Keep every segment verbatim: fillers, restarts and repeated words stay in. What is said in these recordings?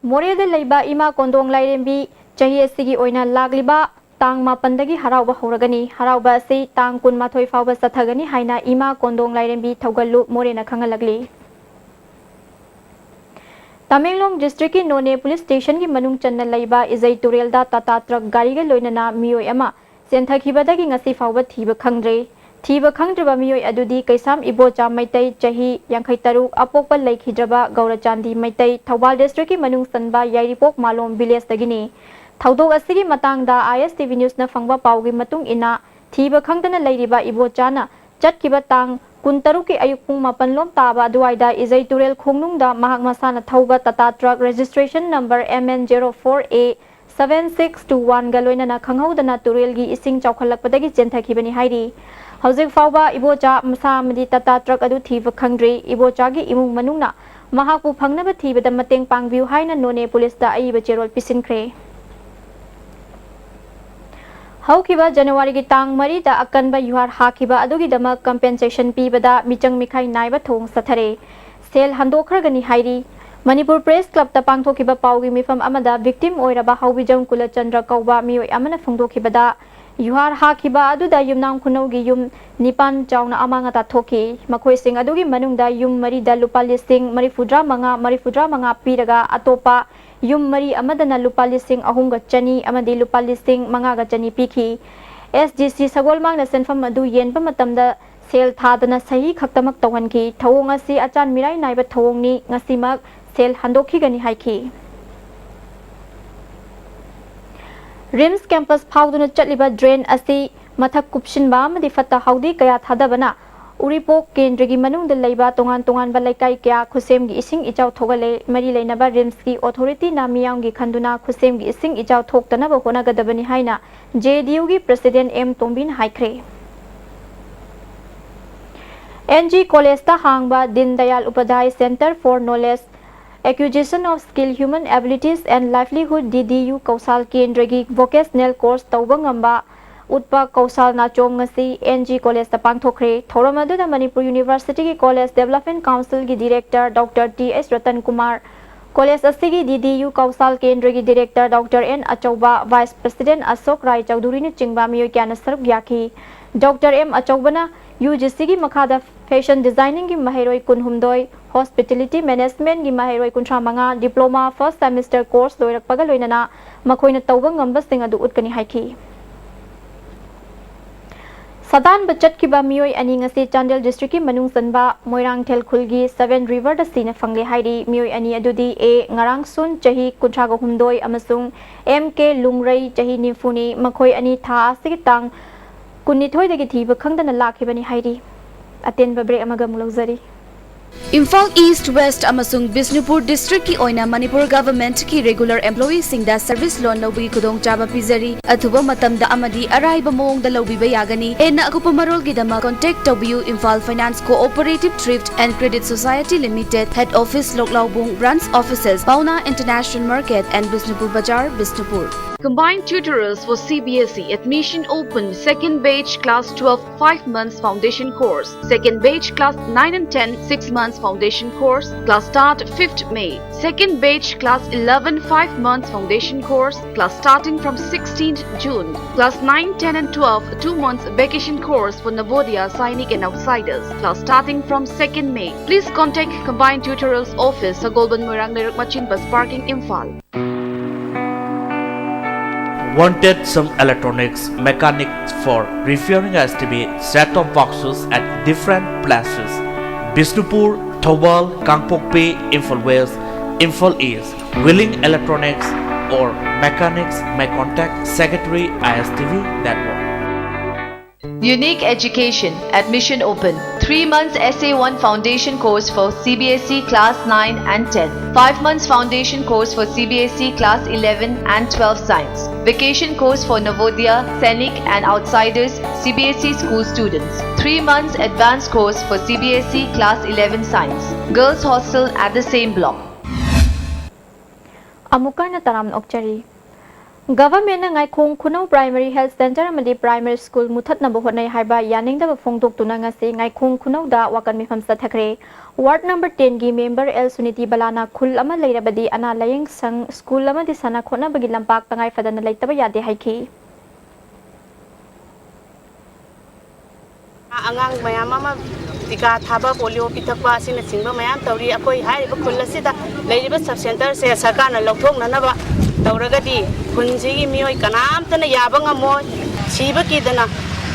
ꯃꯣꯔꯦꯗ ꯂꯩꯕ ꯏꯃꯥ ꯀꯣꯟꯗꯣꯡ ꯂꯥꯏꯔꯦꯝꯕꯤ ꯆꯍꯤ ꯑꯁꯤꯒꯤ ꯑꯣꯏꯅ ꯂꯥꯛꯂꯤꯕ ꯇꯥꯡ ꯃꯥꯄꯟꯗꯒꯤ ꯍꯔꯥꯎꯕ ꯍꯧꯔꯒꯅꯤ꯫ ꯍꯔꯥꯎꯕ ꯑꯁꯤ ꯇꯥꯡ ꯀꯨꯟꯃꯥꯊꯣꯏ ꯐꯥꯎꯕ ꯆꯠꯊꯒꯅꯤ ꯍꯥꯏꯅ ꯏꯃꯥ ꯀꯣꯟꯗꯣꯡ ꯂꯥꯏꯔꯦꯝꯕꯤ ꯊꯧꯒꯜꯂꯨ ꯃꯣꯔꯦꯅ ꯈꯪꯍꯜꯂꯛꯂꯤ꯫ ꯇꯃꯦꯡꯂꯣꯡ ꯗꯤꯁꯇ꯭ꯔꯤꯛꯀꯤ ꯅꯣꯅꯦ ꯄꯨꯂꯤꯁ ꯁ꯭ꯇꯦꯁꯟꯒꯤ ꯃꯅꯨꯡ ꯆꯟꯅ ꯂꯩꯕ ꯏꯖꯩ ꯇꯨꯔꯦꯜꯗ ꯇꯥꯇꯥ ꯇ꯭ꯔꯛ ꯒꯥꯔꯤꯒ ꯂꯣꯏꯅꯅ ꯃꯤꯑꯣꯏ ꯑꯃ ꯆꯦꯟꯊꯈꯤꯕꯗꯒꯤ ꯉꯁꯤ ꯐꯥꯎꯕ ꯊꯤꯕ ꯈꯪꯗ꯭ꯔꯦ꯫ ꯊꯤꯕ ꯈꯪꯗ꯭ꯔꯤꯕ ꯃꯤꯑꯣꯏ ꯑꯗꯨꯗꯤ ꯀꯩꯁꯥꯝ ꯏꯕꯣꯆꯥ ꯃꯩꯇꯩ, ꯆꯍꯤ ꯌꯥꯡꯈꯩ ꯇꯔꯨꯛ, ꯑꯄꯣꯛꯄ ꯂꯩꯈꯤꯗ꯭ꯔꯕ ꯒꯧꯔꯆꯥꯟꯗꯤ ꯃꯩꯇꯩ, ꯊꯧꯕꯥꯜ ꯗꯤꯁꯇ꯭ꯔꯤꯛꯀꯤ ꯃꯅꯨꯡ ꯆꯟꯕ ꯌꯥꯏꯔꯤꯄꯣꯛ ꯃꯥꯂꯣꯝ ꯚꯤꯂꯦꯖꯇꯒꯤꯅꯤ꯫ ꯊꯧꯗꯣꯛ ꯑꯁꯤꯒꯤ ꯃꯇꯥꯡꯗ ISTV Newsꯅ ꯐꯪꯕ ꯄꯥꯎꯒꯤ ꯃꯇꯨꯡ ꯏꯟꯅ, ꯊꯤꯕ ꯈꯪꯗꯅ ꯂꯩꯔꯤꯕ ꯏꯕꯣꯆꯥꯅ ꯆꯠꯈꯤꯕ ꯇꯥꯡ ꯀꯨꯟꯇꯔꯨꯛꯀꯤ ꯑꯌꯨꯛ ꯄꯨꯡ ꯃꯥꯄꯟ ꯂꯣꯝ ꯇꯥꯕ ꯑꯗꯨꯋꯥꯏꯗ ꯏꯖꯩ ꯇꯨꯔꯦꯜ ꯈꯣꯡꯅꯨꯡꯗ ꯃꯍꯥꯛ ꯃꯁꯥꯅ ꯊꯧꯕ Tata truck registration number MN zero four A seven six two one ꯒ ꯂꯣꯏꯅꯅ ꯈꯪꯍꯧꯗꯅ ꯇꯨꯔꯦꯜꯒꯤ ꯏꯁꯤꯡ ꯆꯥꯎꯈꯠꯂꯛꯄꯗꯒꯤ ꯆꯦꯟꯊꯈꯤꯕꯅꯤ ꯍꯥꯏꯔꯤ꯫ ꯍꯧꯖꯤꯛ ꯐꯥꯎꯕ ꯏꯕꯣꯆꯥ ꯃꯁꯥ ꯑꯃꯗꯤ ꯇꯥꯇꯥ ꯇ꯭ꯔꯛ ꯑꯗꯨ ꯊꯤꯕ ꯈꯪꯗ꯭ꯔꯤ꯫ ꯏꯕꯣꯆꯥꯒꯤ ꯏꯃꯨꯡ ꯃꯅꯨꯡꯅ ꯃꯍꯥꯛꯄꯨ ꯐꯪꯅꯕ ꯊꯤꯕꯗ ꯃꯇꯦꯡ ꯄꯥꯡꯕꯤꯌꯨ ꯍꯥꯏꯅ ꯅꯣꯅꯦ ꯄꯨꯂꯤꯁꯇ ꯑꯏꯕ ꯆꯦꯔꯣꯜ ꯄꯤꯁꯤꯟꯈ꯭ꯔꯦ꯫ ꯍꯧꯈꯤꯕ ꯖꯅꯋꯥꯔꯤꯒꯤ ꯇꯥꯡ ꯃꯔꯤꯗ ꯑꯀꯟꯕ ꯌꯨꯍꯥꯔ ꯍꯥꯈꯤꯕ ꯑꯗꯨꯒꯤꯗꯃꯛ compensation ꯄꯤꯕꯗ ꯃꯤꯆꯪ ꯃꯤꯈꯥꯏ ꯅꯥꯏꯕ ꯊꯧꯑꯣꯡ ꯆꯠꯊꯔꯦ꯫ ꯁꯦꯜ ꯍꯟꯗꯣꯛꯈ꯭ꯔꯒꯅꯤ ꯍꯥꯏꯔꯤ꯫ ꯃꯅꯤꯄꯨꯔ ꯄ꯭ꯔꯦꯁ ꯀ꯭ꯂꯕꯇ ꯄꯥꯡꯊꯣꯛꯈꯤꯕ ꯄꯥꯎꯒꯤ ꯃꯤꯐꯝ ꯑꯃꯗ victim ꯑꯣꯏꯔꯕ ꯍꯥꯎꯕꯤꯖꯝ ꯀꯨꯂꯆꯟꯗ꯭ꯔ ꯀꯧꯕ ꯃꯤꯑꯣꯏ ꯑꯃꯅ ꯐꯣꯡꯗꯣꯛꯈꯤꯕꯗ, ꯌꯨꯍꯥꯔ ꯍꯥꯈꯤꯕ ꯑꯗꯨꯗ ꯌꯨꯝꯅꯥꯝ ꯈꯨꯅꯧꯒꯤ ꯌꯨꯝ ꯅꯤꯄꯥꯟ ꯆꯥꯎꯅ ꯑꯃꯥꯡ ꯑꯇꯥ ꯊꯣꯛꯈꯤ꯫ ꯃꯈꯣꯏꯁꯤꯡ ꯑꯗꯨꯒꯤ ꯃꯅꯨꯡꯗ ꯌꯨꯝ ꯃꯔꯤꯗ ꯂꯨꯄꯥ ꯂꯤꯁꯤꯡ ꯃꯔꯤꯐꯨꯇꯔꯥ ꯃꯉꯥ, ꯃꯔꯤꯐꯨꯇꯔꯥ ꯃꯉꯥ ꯄꯤꯔꯒ ꯑꯇꯣꯞꯄ ꯌꯨꯝ ꯃꯔꯤ ꯑꯃꯗꯅ ꯂꯨꯄꯥ ꯂꯤꯁꯤꯡ ꯑꯍꯨꯝꯒ ꯆꯅꯤ ꯑꯃꯗꯤ ꯂꯨꯄꯥ ꯂꯤꯁꯤꯡ ꯃꯉꯥꯒ ꯆꯅꯤ ꯄꯤꯈꯤ꯫ SDC ꯁꯒꯣꯜꯃꯥꯡꯅ ꯁꯦꯟꯐꯝ ꯑꯗꯨ ꯌꯦꯟꯕ ꯃꯇꯝꯗ ꯁꯦꯜ ꯊꯥꯗꯅ ꯁꯍꯤ ꯈꯛꯇꯃꯛ ꯇꯧꯍꯟꯈꯤ꯫ ꯊꯧꯑꯣꯡ ꯑꯁꯤ ꯑꯆꯥꯟ ꯃꯤꯔꯥꯏ ꯅꯥꯏꯕ ꯊꯧꯑꯣꯡꯅꯤ, ꯉꯁꯤꯃꯛ ꯁꯦꯜ ꯍꯟꯗꯣꯛꯈꯤꯒꯅꯤ ꯍꯥꯏꯈꯤ꯫ RIMS campus ꯐꯥꯎꯗꯨꯅ ꯆꯠꯂꯤꯕ drain ꯑꯁꯤ ꯃꯊꯛ ꯀꯨꯞꯁꯤꯟꯕ ꯑꯃꯗꯤ ꯐꯠꯇ ꯍꯥꯎꯗꯤ ꯀꯌꯥ ꯊꯥꯗꯕꯅ ꯎꯔꯤꯄꯣꯛ ꯀꯦꯟꯗ꯭ꯔꯒꯤ ꯃꯅꯨꯡꯗ ꯂꯩꯕ ꯇꯣꯉꯥꯟ ꯇꯣꯉꯥꯟꯕ ꯂꯩꯀꯥꯏ ꯀꯌꯥ ꯈꯨꯠꯁꯦꯝꯒꯤ ꯏꯁꯤꯡ ꯏꯆꯥꯎ ꯊꯣꯛꯍꯜꯂꯦ꯫ ꯃꯔꯤ ꯂꯩꯅꯕ RIMSꯀꯤ authorityꯅ ꯃꯤꯌꯥꯝꯒꯤ ꯈꯟꯗꯨꯅ ꯈꯨꯠꯁꯦꯝꯒꯤ ꯏꯁꯤꯡ ꯏꯆꯥꯎ ꯊꯣꯛꯇꯅꯕ ꯍꯣꯠꯅꯒꯗꯕꯅꯤ ꯍꯥꯏꯅ JDUꯒꯤ president M ꯇꯣꯝꯕꯤꯅ ꯍꯥꯏꯈ꯭ꯔꯦ꯫ NG Collegeꯇ ꯍꯥꯡꯕ Deen Dayal Upadhyay Centre for Knowledge Acquisition of Skill, Human Abilities and Livelihood, DDU ꯀꯧꯁꯥꯜ ꯀꯦꯟꯗ꯭ꯔꯒꯤ vocational course ꯇꯧꯕ ꯉꯝꯕ ꯎꯠꯄ ꯀꯧꯁꯥꯜ ꯅꯥꯆꯣꯝ ꯉꯁꯤ NG Collegeꯇ ꯄꯥꯡꯊꯣꯛꯈ꯭ꯔꯦ꯫ ꯊꯧꯔꯝ ꯑꯗꯨꯗ ꯃꯅꯤꯄꯨꯔ Universityꯒꯤ College Development Councilꯒꯤ director Doctor T H Ratan Kumar, college ꯑꯁꯤꯒꯤ ꯗꯤ ꯗꯤ ꯌꯨ ꯀꯧꯁꯥꯜ ꯀꯦꯟꯗ꯭ꯔꯒꯤ ꯗꯤꯔꯦꯛꯇꯔ ꯗꯣꯛꯇꯔ ꯑꯦꯟ ꯑꯆꯧꯕ, ꯚꯥꯏꯁ ꯄ꯭ꯔꯁꯤꯗꯦꯟꯠ ꯑꯁꯣꯛ ꯔꯥꯏ ꯆꯧꯙꯨꯔꯤꯅꯆꯤꯡꯕ ꯃꯤꯑꯣꯏ ꯀꯌꯥꯅ ꯁꯔꯨꯛ ꯌꯥꯈꯤ꯫ ꯗꯣꯛꯇꯔ ꯑꯦꯝ ꯑꯆꯧꯕꯅ ꯌꯨ ꯖꯤ ꯁꯤꯒꯤ ꯃꯈꯥꯗ ꯐꯦꯁꯟ ꯗꯤꯖꯥꯏꯅꯤꯡꯒꯤ ꯃꯍꯩꯔꯣꯏ ꯀꯨꯟꯍꯨꯝꯗꯣꯏ, ꯍꯣꯁꯄꯤꯇꯥꯂꯤꯇꯤ ꯃꯦꯅꯦꯖꯃꯦꯟꯠꯒꯤ ꯃꯍꯩꯔꯣꯏ ꯀꯨꯟꯊ꯭ꯔꯥ ꯃꯉꯥ, ꯗꯤꯄ꯭ꯂꯣꯃꯥ ꯐꯥꯔꯁꯠ ꯁꯦꯃꯤꯁꯇꯔ ꯀꯣꯔꯁ ꯂꯣꯏꯔꯛꯄꯒ ꯂꯣꯏꯅꯅ ꯃꯈꯣꯏꯅ ꯇꯧꯕ ꯉꯝꯕꯁꯤꯡ ꯑꯗꯨ ꯎꯠꯀꯅꯤ ꯍꯥꯏꯈꯤ꯫ ꯁꯥꯗꯥꯟꯕ ꯆꯠꯈꯤꯕ ꯃꯤꯑꯣꯏ ꯑꯅꯤ ꯉꯁꯤ ꯆꯥꯟꯗꯦꯜ ꯗꯤꯁꯇ꯭ꯔꯤꯛꯀꯤ ꯃꯅꯨꯡ ꯆꯟꯕ ꯃꯣꯏꯔꯥꯡꯊꯦꯜ ꯈꯨꯜꯒꯤ ꯁꯚꯦꯟ ꯔꯤꯚꯔꯗ ꯁꯤꯅ ꯐꯪꯂꯦ ꯍꯥꯏꯔꯤ꯫ ꯃꯤꯑꯣꯏ ꯑꯅꯤ ꯑꯗꯨꯗꯤ ꯑꯦ ꯉꯔꯥꯡꯁꯨꯟ, ꯆꯍꯤ ꯀꯨꯟꯊ꯭ꯔꯥꯒ ꯍꯨꯝꯗꯣꯏ, ꯑꯃꯁꯨꯡ ꯑꯦꯝ ꯀꯦ ꯂꯨꯡꯔꯩ, ꯆꯍꯤ ꯅꯤꯐꯨꯅꯤ꯫ ꯃꯈꯣꯏ ꯑꯅꯤ ꯊꯥ ꯑꯁꯤꯒꯤ ꯇꯥꯡ ꯀꯨꯟꯅꯤꯊꯣꯏꯗꯒꯤ ꯊꯤꯕ ꯈꯪꯗꯅ ꯂꯥꯛꯈꯤꯕꯅꯤ ꯍꯥꯏꯔꯤ꯫ ꯑꯇꯦꯟꯕ ꯕ꯭ꯔꯦꯛ ꯑꯃꯒ ꯑꯃꯨꯛ ꯂꯧꯖꯔꯤ꯫ ꯏꯝꯐꯥꯜ ꯏꯁ꯭ꯠ, ꯋꯦꯁ꯭ꯠ ꯑꯃꯁꯨꯡ ꯕꯤꯁꯅꯨꯄꯨꯔ ꯗꯤꯁꯇ꯭ꯔꯤꯛꯀꯤ ꯑꯣꯏꯅ ꯃꯅꯤꯄꯨꯔ ꯒꯚꯔꯟꯃꯦꯟꯠꯀꯤ ꯔꯤꯒꯨꯂꯔ ꯑꯦꯝꯄ꯭ꯂꯣꯌꯤꯁꯤꯡꯗ ꯁꯔꯚꯤꯁ ꯂꯣꯟ ꯂꯧꯕꯒꯤ ꯈꯨꯗꯣꯡꯆꯥꯕ ꯄꯤꯖꯔꯤ꯫ ꯑꯊꯨꯕ ꯃꯇꯝꯗ ꯑꯃꯗꯤ ꯑꯔꯥꯏꯕ ꯃꯑꯣꯡꯗ ꯂꯧꯕꯤꯕ ꯌꯥꯒꯅꯤ꯫ ꯍꯦꯟꯅ ꯑꯀꯨꯞꯄ ꯃꯔꯣꯜꯒꯤꯗꯃꯛ ꯀꯣꯟꯇꯦꯛ ꯇꯧꯕꯤꯌꯨ, Imphal finance cooperative thrift and credit society limited, head office, Loklaobung, branch offices, Paona international market and Bishnupur Bazar, Bishnupur. Combined tutorials for C B S E. Admission open. Second batch class twelve, five months foundation course. Second batch class nine and ten, six months foundation course. Class start fifth May. Second batch class eleven, five months foundation course. Class starting from sixteenth June. Class nine, ten and twelve, two months vacation course for Navodaya, Sainik and outsiders. Class starting from second May. Please contact Combined Tutorials Office, Sagolband, Moirang Lerak Machin Bus Parking, Imphal. Wanted some electronics mechanics for repairing S T V set-top boxes at different places: Bishnupur, Thoubal, Kangpokpi, Imphal West, Imphal East. Willing electronics or mechanics may contact Secretary I S T V Network. Unique Education. Admission open. Three months S A one foundation course for C B S E class nine and ten. Five months foundation course for C B S E class eleven and twelve science. Vacation course for Navodaya, Sainik and outsiders C B S E school students. Three months advanced course for C B S E class eleven science. Girls hostel at the same block. ꯑꯃꯨꯛꯀ ꯍꯟꯅ ꯇꯔꯥꯝꯅ ꯑꯣꯛꯆꯔꯤ꯫ ꯒꯚꯔꯟꯃꯦꯟꯠꯅ ꯉꯥꯏꯈꯣꯡ ꯈꯨꯅꯧ primary health centre ꯑꯃꯗꯤ primary school ꯃꯨꯊꯠꯅꯕ ꯍꯣꯠꯅꯩ ꯍꯥꯏꯕ ꯌꯥꯅꯤꯡꯗꯕ ꯐꯣꯡꯗꯣꯛꯇꯨꯅ ꯉꯁꯤ ꯉꯥꯏꯈꯣꯡ ꯈꯨꯅꯧꯗ ꯋꯥꯀꯠ ꯃꯤꯐꯝ ꯆꯠꯊꯈ꯭ꯔꯦ꯫ ꯋꯥꯔꯗ ꯅꯝꯕꯔ ꯇꯦꯟꯒꯤ ꯃꯦꯝꯕꯔ ꯑꯦꯜ ꯁꯨꯅꯤꯇꯤ ꯕꯂꯥꯅ ꯈꯨꯜ ꯑꯃ ꯂꯩꯔꯕꯗꯤ ꯑꯅꯥ ꯂꯥꯌꯦꯡ ꯁꯪ, ꯁ꯭ꯀꯨꯜ ꯑꯃꯗꯤ ꯁꯥꯟꯅ ꯈꯣꯠꯅꯕꯒꯤ ꯂꯝꯄꯥꯛ ꯇꯉꯥꯏ ꯐꯗꯅ ꯂꯩꯇꯕ ꯌꯥꯗꯦ ꯍꯥꯏꯈꯤ꯫ ꯑꯉꯥꯡ ꯃꯌꯥꯝ ꯑꯃ ꯇꯤꯀꯥ ꯊꯥꯕ, ꯄꯣꯂꯤꯑꯣ ꯄꯤꯊꯛꯄ ꯑꯁꯤꯅꯆꯤꯡꯕ ꯃꯌꯥꯝ ꯇꯧꯔꯤ꯫ ꯑꯩꯈꯣꯏ ꯍꯥꯏꯔꯤꯕ ꯈꯨꯜ ꯑꯁꯤꯗ ꯂꯩꯔꯤꯕ ꯁꯕ ꯁꯦꯟꯇꯔꯁꯦ ꯁꯔꯀꯥꯔꯅ ꯂꯧꯊꯣꯛꯅꯅꯕ ꯇꯧꯔꯒꯗꯤ ꯈꯨꯟꯁꯤꯒꯤ ꯃꯤꯑꯣꯏ ꯀꯅꯥꯝꯇꯅ ꯌꯥꯕ ꯉꯝꯃꯣꯏ꯫ ꯁꯤꯕ ꯀꯤꯗꯅ